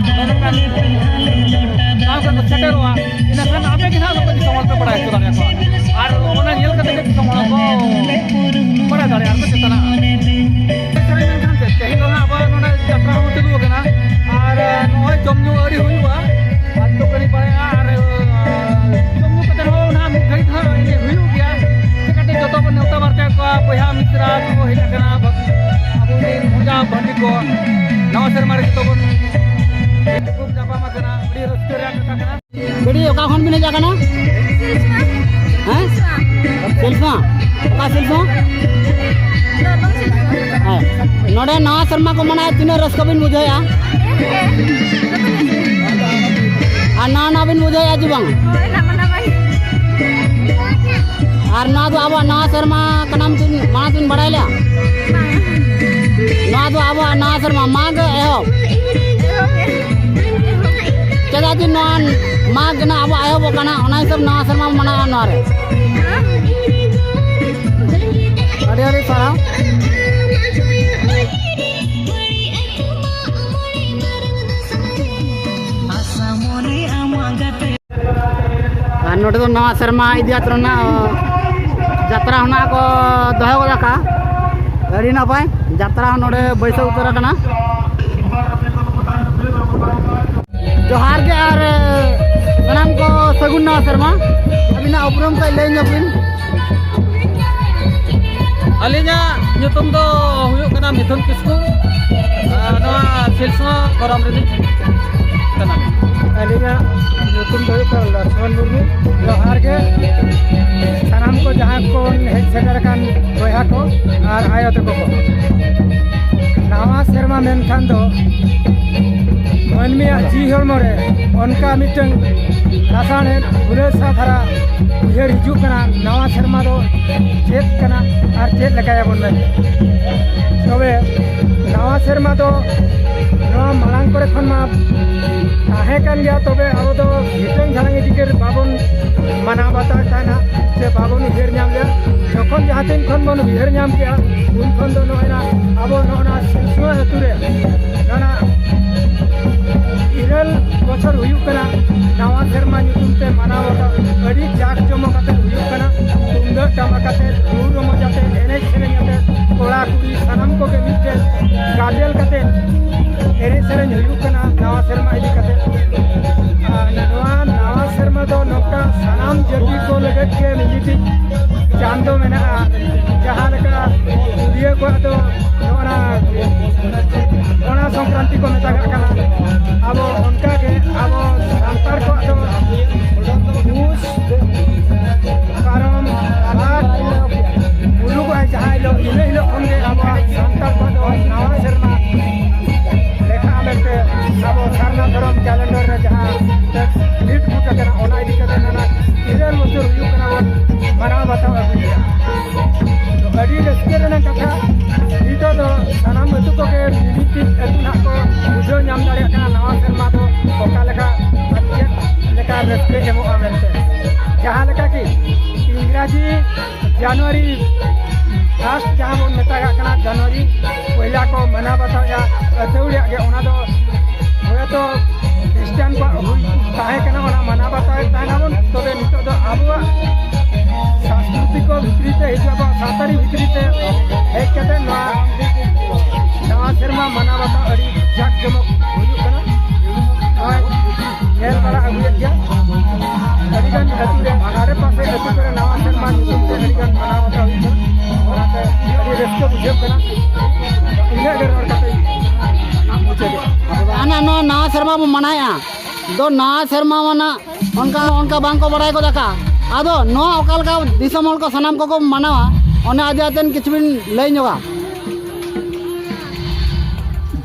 ᱱᱚᱝᱠᱟᱱ ᱴᱷᱟᱶ ᱥᱮᱫ ᱠᱚ ᱥᱮᱴᱮᱨᱚᱜᱼᱟ, ᱤᱱᱟᱹᱠᱷᱟᱱ ᱟᱯᱮ ᱜᱮ ᱱᱟᱦᱟᱜ ᱫᱚᱯᱮ ᱫᱤᱥᱚᱢ ᱦᱚᱲ ᱯᱮ ᱵᱟᱲᱟᱭ ᱦᱚᱪᱚ ᱫᱟᱲᱮᱭᱟᱠᱚᱣᱟ᱾ ᱟᱨ ᱚᱱᱟ ᱧᱮᱞ ᱠᱟᱛᱮ ᱜᱮ ᱫᱤᱥᱚᱢ ᱦᱚᱲ ᱠᱚ ᱵᱟᱲᱟᱭ ᱫᱟᱲᱮᱭᱟᱜᱼᱟ ᱟᱨ ᱠᱚ ᱪᱮᱛᱟᱱᱟ᱾ ᱥᱮᱨᱮᱧ ᱢᱮᱱᱠᱷᱟᱱ ᱪᱮᱫ? ᱛᱮᱦᱮᱧ ᱫᱚ ᱱᱟᱦᱟᱜ ᱟᱵᱚᱣᱟᱜ ᱱᱚᱰᱮ ᱡᱟᱛᱨᱟ ᱦᱚᱸ ᱪᱟᱹᱞᱩ ᱟᱠᱟᱱᱟ᱾ ᱟᱨ, ᱱᱚᱜᱼᱚᱭ ᱡᱚᱢ ᱧᱩ ᱟᱹᱣᱨᱤ ᱦᱩᱭᱩᱜᱼᱟ᱾ ᱟᱨ ᱫᱚ ᱠᱟᱹᱴᱤᱡ ᱵᱟᱨᱭᱟ ᱟᱨ, ᱡᱚᱢ ᱧᱩ ᱠᱟᱛᱮ ᱦᱚᱸ ᱱᱟᱦᱟᱜ ᱢᱤᱫ ᱜᱷᱟᱹᱲᱤᱡ ᱱᱟᱦᱟᱜ ᱮᱱᱮᱡ ᱦᱩᱭᱩᱜ ᱜᱮᱭᱟ᱾ ᱪᱤᱠᱟᱹᱛᱮ ᱡᱚᱛᱚ ᱵᱚᱱ ᱱᱮᱣᱛᱟ ᱵᱟᱨᱛᱮ ᱠᱚᱣᱟ, ᱵᱚᱭᱦᱟ ᱢᱤᱥᱨᱟ ᱠᱚ ᱦᱮᱡ ᱟᱠᱟᱱᱟ, ᱟᱵᱚ ᱨᱮᱱ ᱵᱚᱭᱦᱟ ᱵᱷᱟᱹᱱᱰᱤ ᱠᱚ ᱱᱟᱣᱟ ᱥᱮᱨᱢᱟ ᱨᱮ ᱡᱚᱛᱚ ᱵᱚᱱ ᱧᱟᱯᱟᱢ ᱟᱠᱟᱱᱟ᱾ ᱟᱹᱰᱤ ᱨᱟᱹᱥᱠᱟᱹ ᱨᱮᱭᱟᱜ ᱠᱟᱛᱷᱟ ᱠᱟᱱᱟ᱾ ᱵᱤᱴᱤ, ᱚᱠᱟ ᱠᱷᱚᱱ ᱵᱤᱱ ᱦᱮᱡ ᱟᱠᱟᱱᱟ? ᱦᱮᱸ? ᱥᱤᱞᱥᱩᱣᱟ᱾ ᱚᱠᱟ ᱥᱤᱞᱥᱩᱣᱟ? ᱦᱮᱸ᱾ ᱱᱚᱰᱮ ᱱᱟᱣᱟ ᱥᱮᱨᱢᱟ ᱠᱚ ᱢᱟᱱᱟᱣᱮᱫ, ᱛᱤᱱᱟᱹᱜ ᱨᱟᱹᱥᱠᱟᱹ ᱵᱤᱱ ᱵᱩᱡᱷᱟᱹᱣᱮᱫᱼᱟ? ᱟᱨ ᱱᱟᱣᱟ ᱱᱟᱣᱟ ᱵᱤᱱ ᱵᱩᱡᱷᱟᱹᱣᱮᱫᱼᱟ ᱪᱮ ᱵᱟᱝ? ᱟᱨ ᱱᱚᱣᱟ ᱫᱚ ᱟᱵᱚᱣᱟᱜ ᱱᱟᱣᱟ ᱥᱮᱨᱢᱟ ᱠᱟᱱᱟ ᱢᱮᱱᱛᱮ ᱢᱟᱲᱟᱝ ᱵᱤᱱ ᱵᱟᱲᱟᱭ ᱞᱮᱭᱟ? ᱱᱚᱣᱟ ᱫᱚ ᱟᱵᱚᱣᱟᱜ ᱱᱟᱣᱟ ᱥᱮᱨᱢᱟ, ᱢᱟᱜᱽ ᱮᱦᱚᱵ᱾ ᱪᱮᱫᱟᱜ ᱡᱮ ᱱᱚᱣᱟ ᱢᱟᱜᱽ ᱨᱮᱱᱟᱜ ᱟᱵᱚᱣᱟᱜ ᱮᱦᱚᱵᱚᱜ ᱠᱟᱱᱟ, ᱚᱱᱟ ᱦᱤᱥᱟᱹᱵ ᱱᱟᱣᱟ ᱥᱮᱨᱢᱟ ᱵᱚᱱ ᱢᱟᱱᱟᱣᱟ ᱱᱚᱣᱟ ᱨᱮ᱾ ᱟᱹᱰᱤ ᱟᱹᱰᱤ ᱥᱟᱨᱦᱟᱣ᱾ ᱟᱨ ᱱᱚᱰᱮ ᱫᱚ ᱱᱟᱣᱟ ᱥᱮᱨᱢᱟ ᱤᱫᱤ ᱠᱟᱛᱮ ᱨᱮᱱᱟᱜ ᱡᱟᱛᱨᱟ ᱦᱚᱸ ᱱᱟᱜ ᱠᱚ ᱫᱚᱦᱚ ᱜᱚᱫ ᱟᱠᱟᱫᱼᱟ᱾ ᱟᱹᱰᱤ ᱱᱟᱯᱟᱭ ᱡᱟᱛᱨᱟ ᱦᱚᱸ ᱱᱚᱰᱮ ᱵᱟᱹᱭᱥᱟᱹᱣ ᱩᱛᱟᱹᱨ ᱟᱠᱟᱱᱟ᱾ ᱡᱚᱦᱟᱨ ᱜᱮ ᱟᱨ ᱥᱟᱱᱟᱢ ᱠᱚ ᱥᱟᱹᱜᱩᱱ ᱱᱟᱣᱟ ᱥᱮᱨᱢᱟ᱾ ᱟᱹᱵᱤᱱᱟᱜ ᱩᱯᱨᱩᱢ ᱠᱟᱹᱡ ᱞᱟᱹᱭ ᱧᱚᱜ ᱵᱤᱱ᱾ ᱟᱹᱞᱤᱧᱟᱜ ᱧᱩᱛᱩᱢ ᱫᱚ ᱦᱩᱭᱩᱜ ᱠᱟᱱᱟ ᱢᱤᱛᱷᱩᱱ ᱠᱤᱥᱠᱩ᱾ ᱟᱨ ᱱᱚᱣᱟ ᱥᱤᱞᱥᱩᱣᱟ ᱜᱚᱨᱚᱢ ᱨᱤᱱᱤᱡ ᱠᱟᱱᱟ᱾ ᱟᱹᱞᱤᱧᱟᱜ ᱧᱩᱛᱩᱢ ᱫᱚ ᱦᱩᱭᱩᱜ ᱠᱟᱱᱟ ᱞᱚᱠᱥᱢᱚᱱ ᱢᱩᱨᱢᱩ᱾ ᱡᱚᱦᱟᱨ ᱜᱮ ᱥᱟᱱᱟᱢ ᱠᱚ ᱡᱟᱦᱟᱸ ᱠᱚ ᱦᱮᱡ ᱥᱮᱴᱮᱨ ᱟᱠᱟᱱ ᱵᱚᱭᱦᱟ ᱠᱚ ᱟᱨ ᱟᱭᱳ ᱛᱟᱠᱚ ᱠᱚ᱾ ᱱᱟᱣᱟ ᱥᱮᱨᱢᱟ ᱢᱮᱱᱠᱷᱟᱱ ᱫᱚ ᱢᱟᱹᱱᱢᱤᱭᱟᱜ ᱡᱤᱣᱤ ᱦᱚᱲᱢᱚ ᱨᱮ ᱚᱱᱠᱟ ᱢᱤᱫᱴᱟᱝ ᱞᱟᱥᱟᱲᱦᱮᱫ ᱦᱩᱞᱟᱹᱥᱟ ᱫᱷᱟᱨᱟ ᱩᱭᱦᱟᱹᱨ ᱦᱤᱡᱩᱜ ᱠᱟᱱᱟ, ᱱᱟᱣᱟ ᱥᱮᱨᱢᱟ ᱫᱚ ᱪᱮᱫ ᱠᱟᱱᱟ ᱟᱨ ᱪᱮᱫ ᱞᱮᱠᱟᱭᱟᱵᱚᱱ ᱢᱮᱱᱛᱮ᱾ ᱛᱚᱵᱮ ᱱᱟᱣᱟ ᱥᱮᱨᱢᱟ ᱫᱚ ᱱᱚᱣᱟ ᱢᱟᱲᱟᱝ ᱠᱚᱨᱮ ᱠᱷᱚᱱ ᱢᱟ ᱛᱟᱦᱮᱸ ᱠᱟᱱ ᱜᱮᱭᱟ, ᱛᱚᱵᱮ ᱟᱵᱚ ᱫᱚ ᱦᱤᱴᱟᱹᱝ ᱡᱷᱟᱲᱟᱝ ᱤᱫᱤ ᱠᱟᱛᱮ ᱵᱟᱵᱚᱱ ᱢᱟᱱᱟᱣ ᱵᱟᱛᱟᱣ ᱛᱟᱦᱮᱱᱟ ᱥᱮ ᱵᱟᱵᱚᱱ ᱩᱭᱦᱟᱹᱨ ᱧᱟᱢ ᱞᱮᱫᱟ᱾ ᱡᱚᱠᱷᱚᱱ ᱡᱟᱦᱟᱸ ᱛᱤᱱ ᱠᱷᱚᱱ ᱵᱚᱱ ᱩᱭᱦᱟᱹᱨ ᱧᱟᱢ ᱠᱮᱜᱼᱟ, ᱩᱱ ᱠᱷᱚᱱ ᱫᱚ ᱱᱚᱜᱼᱚᱭ ᱱᱟ ᱟᱵᱚ ᱱᱚᱜᱼᱚ ᱱᱟ ᱥᱤᱥᱩᱣᱟᱹ ᱟᱹᱛᱩ ᱨᱮ ᱱᱚᱣᱟ ᱤᱨᱟᱹᱞ ᱵᱚᱪᱷᱚᱨ ᱦᱩᱭᱩᱜ ᱠᱟᱱᱟ ᱱᱟᱣᱟ ᱥᱮᱨᱢᱟ ᱧᱩᱛᱩᱢ ᱛᱮ ᱢᱟᱱᱟᱣ ᱵᱟᱛᱟᱣ ᱟᱹᱰᱤ ᱡᱟᱠ ᱡᱚᱢᱚᱠ ᱟᱛᱮ ᱦᱩᱭᱩᱜ ᱠᱟᱱᱟ᱾ ᱛᱩᱢᱫᱟᱹᱜ ᱴᱟᱢᱟᱠ ᱟᱛᱮ, ᱨᱩ ᱨᱚᱢᱚᱡᱽ ᱟᱛᱮ, ᱮᱱᱮᱡ ᱥᱮᱨᱮᱧ ᱟᱛᱮ, ᱠᱚᱲᱟ ᱠᱩᱲᱤ ᱥᱟᱱᱟᱢ ᱠᱚᱜᱮ ᱢᱤᱫᱴᱮᱱ ᱜᱟᱫᱮᱞ ᱠᱟᱛᱮ ᱮᱱᱮᱡ ᱥᱮᱨᱮᱧ ᱦᱩᱭᱩᱜ ᱠᱟᱱᱟ ᱱᱟᱣᱟ ᱥᱮᱨᱢᱟ ᱤᱫᱤ ᱠᱟᱛᱮ᱾ ᱟᱨ ᱱᱚᱣᱟ ᱱᱟᱣᱟ ᱥᱮᱨᱢᱟ ᱫᱚ ᱱᱚᱝᱠᱟ ᱥᱟᱱᱟᱢ ᱡᱟᱹᱛᱤ ᱠᱚ ᱞᱟᱹᱜᱤᱫ ᱜᱮ ᱢᱤᱫᱴᱤᱡ ᱪᱟᱸᱫᱚ ᱢᱮᱱᱟᱜᱼᱟ᱾ ᱡᱟᱦᱟᱸ ᱞᱮᱠᱟ ᱩᱲᱤᱭᱟᱹ ᱠᱚᱣᱟᱜ ᱫᱚ ᱱᱚᱜᱼᱚ ᱱᱟ ᱯᱚᱬᱟ ᱥᱚᱝᱠᱨᱟᱱᱛᱤ ᱠᱚ ᱢᱮᱛᱟᱜᱟᱜ ᱠᱟᱱᱟ, ᱟᱵᱚ ᱚᱱᱠᱟᱜᱮ ᱟᱵᱚ ᱥᱟᱱᱛᱟᱲ ᱠᱚᱣᱟᱜ ᱫᱚ ᱯᱩᱥ ᱯᱟᱨᱚᱢ ᱟᱨ ᱢᱩᱞᱩᱜ ᱟᱭ ᱡᱟᱦᱟᱸ ᱦᱤᱞᱳᱜ, ᱤᱱᱟᱹ ᱦᱤᱞᱳᱜ ᱠᱷᱚᱱ ᱜᱮ ᱟᱵᱚᱣᱟᱜ ᱥᱟᱱᱛᱟᱲ ᱠᱚᱣᱟᱜ ᱫᱚ ᱱᱟᱣᱟ ᱥᱮᱨᱢᱟ ᱞᱮᱠᱷᱟᱜᱼᱟ ᱢᱮᱱᱛᱮ ᱟᱵᱚ ᱥᱟᱨᱱᱟ ᱫᱷᱚᱨᱚᱢ ᱠᱮᱞᱮᱱᱰᱟᱨ ᱨᱮ ᱡᱟᱦᱟᱸ ᱰᱮᱴ ᱠᱚ ᱠᱟᱱᱟ, ᱚᱱᱟ ᱤᱫᱤ ᱠᱟᱛᱮ ᱚᱱᱟ ᱤᱨᱟᱹᱞ ᱵᱚᱪᱷᱚᱨ ᱦᱩᱭᱩᱜ ᱠᱟᱱᱟ ᱵᱚᱱ ᱢᱟᱱᱟᱣ ᱵᱟᱛᱟᱣ ᱟᱹᱜᱩᱭᱮᱫᱟ᱾ ᱛᱚ, ᱟᱹᱰᱤ ᱨᱟᱹᱥᱠᱟᱹ ᱨᱮᱱᱟᱜ ᱠᱟᱛᱷᱟ, ᱱᱤᱛᱚᱜ ᱫᱚ ᱥᱟᱱᱟᱢ ᱟᱹᱛᱩ ᱠᱚᱜᱮ ᱢᱤᱢᱤᱫᱴᱤᱡ ᱟᱹᱛᱩ ᱱᱟᱦᱟᱜ ᱠᱚ ᱵᱩᱡᱷᱟᱹᱣ ᱧᱟᱢ ᱫᱟᱲᱮᱭᱟᱜ ᱠᱟᱱᱟ ᱱᱟᱣᱟ ᱥᱮᱨᱢᱟ ᱫᱚ ᱚᱠᱟ ᱞᱮᱠᱟ ᱟᱨ ᱪᱮᱫ ᱞᱮᱠᱟ ᱨᱟᱹᱥᱠᱟᱹ ᱮᱢᱚᱜᱼᱟ ᱢᱮᱱᱛᱮ᱾ ᱡᱟᱦᱟᱸ ᱞᱮᱠᱟ ᱠᱤ ᱤᱝᱨᱟᱡᱤ ᱡᱟᱱᱩᱣᱟᱨᱤ ᱯᱷᱟᱥᱴ ᱡᱟᱦᱟᱸ ᱵᱚᱱ ᱢᱮᱛᱟᱜᱟᱜ ᱠᱟᱱᱟ, ᱡᱟᱱᱩᱣᱟᱨᱤ ᱯᱚᱭᱞᱟ ᱠᱚ ᱢᱟᱱᱟᱣ ᱵᱟᱛᱟᱣᱮᱫᱼᱟ ᱟᱹᱛᱷᱟᱹᱣᱲᱤᱭᱟᱜ ᱜᱮ᱾ ᱚᱱᱟ ᱫᱚ ᱦᱚᱭᱛᱚ ᱠᱷᱨᱤᱥᱴᱟᱱ ᱠᱚᱣᱟᱜ ᱦᱩᱭ ᱛᱟᱦᱮᱸ ᱠᱟᱱᱟ, ᱚᱱᱟ ᱢᱟᱱᱟᱣ ᱵᱟᱛᱟᱣᱮᱫ ᱛᱟᱦᱮᱱᱟᱵᱚᱱ᱾ ᱛᱚᱵᱮ ᱱᱤᱛᱚᱜ ᱫᱚ ᱟᱵᱚᱣᱟᱜ ᱥᱟᱝᱥᱠᱨᱤᱛᱤᱠ ᱵᱷᱤᱛᱨᱤ ᱛᱮ ᱦᱤᱡᱩᱜ, ᱟᱵᱚᱣᱟᱜ ᱥᱟᱶᱛᱟᱨᱤ ᱵᱷᱤᱛᱨᱤ ᱛᱮ ᱦᱮᱡ ᱠᱟᱛᱮ ᱱᱚᱣᱟ ᱱᱟᱣᱟ ᱥᱮᱨᱢᱟ ᱢᱟᱱᱟᱣ ᱵᱟᱛᱟᱣ ᱟᱹᱰᱤ ᱡᱟᱠ ᱡᱚᱢᱚᱠ ᱦᱩᱭᱩᱜ ᱠᱟᱱᱟ᱾ ᱱᱚᱜᱼᱚᱭ ᱧᱮᱞ ᱵᱟᱲᱟ ᱟᱹᱜᱩᱭᱮᱫ ᱜᱮᱭᱟ᱾ ᱟᱹᱰᱤᱜᱟᱱ ᱟᱹᱛᱩ ᱨᱮ, ᱫᱷᱟᱨᱮ ᱯᱟᱥᱮ ᱟᱹᱛᱩ ᱠᱚᱨᱮ ᱱᱟᱣᱟ ᱥᱮᱨᱢᱟ ᱧᱩᱛᱩᱢ ᱛᱮ ᱟᱹᱰᱤᱜᱟᱱ ᱢᱟᱱᱟᱣ ᱵᱟᱛᱟᱣ ᱦᱩᱭᱩᱜ ᱠᱟᱱᱟ᱾ ᱚᱱᱟᱛᱮ ᱟᱹᱰᱤ ᱨᱟᱹᱥᱠᱟᱹ ᱵᱩᱡᱷᱟᱹᱜ ᱠᱟᱱᱟ᱾ ᱤᱱᱟᱹᱜ ᱜᱮ ᱨᱚᱲ ᱠᱟᱛᱮ ᱢᱩᱪᱟᱹᱫᱮᱜᱼᱟ᱾ ᱟᱨ ᱱᱚᱣᱟ ᱱᱟᱣᱟ ᱥᱮᱨᱢᱟ ᱵᱚᱱ ᱢᱟᱱᱟᱣᱮᱫᱼᱟ, ᱫᱚ ᱱᱟᱣᱟ ᱥᱮᱨᱢᱟ ᱢᱟ ᱱᱟᱜ ᱚᱱᱠᱟ, ᱚᱱᱠᱟ ᱵᱟᱝ ᱠᱚ ᱵᱟᱲᱟᱭ ᱜᱚᱫ ᱟᱠᱟᱫᱼᱟ᱾ ᱟᱫᱚ ᱱᱚᱣᱟ ᱚᱠᱟ ᱞᱮᱠᱟ ᱫᱤᱥᱚᱢ ᱦᱚᱲ ᱠᱚ ᱥᱟᱱᱟᱢ ᱠᱚᱠᱚ ᱢᱟᱱᱟᱣᱟ, ᱚᱱᱟ ᱤᱫᱤ ᱠᱟᱛᱮ ᱠᱤᱪᱷᱩ ᱵᱤᱱ ᱞᱟᱹᱭ ᱧᱚᱜᱟ?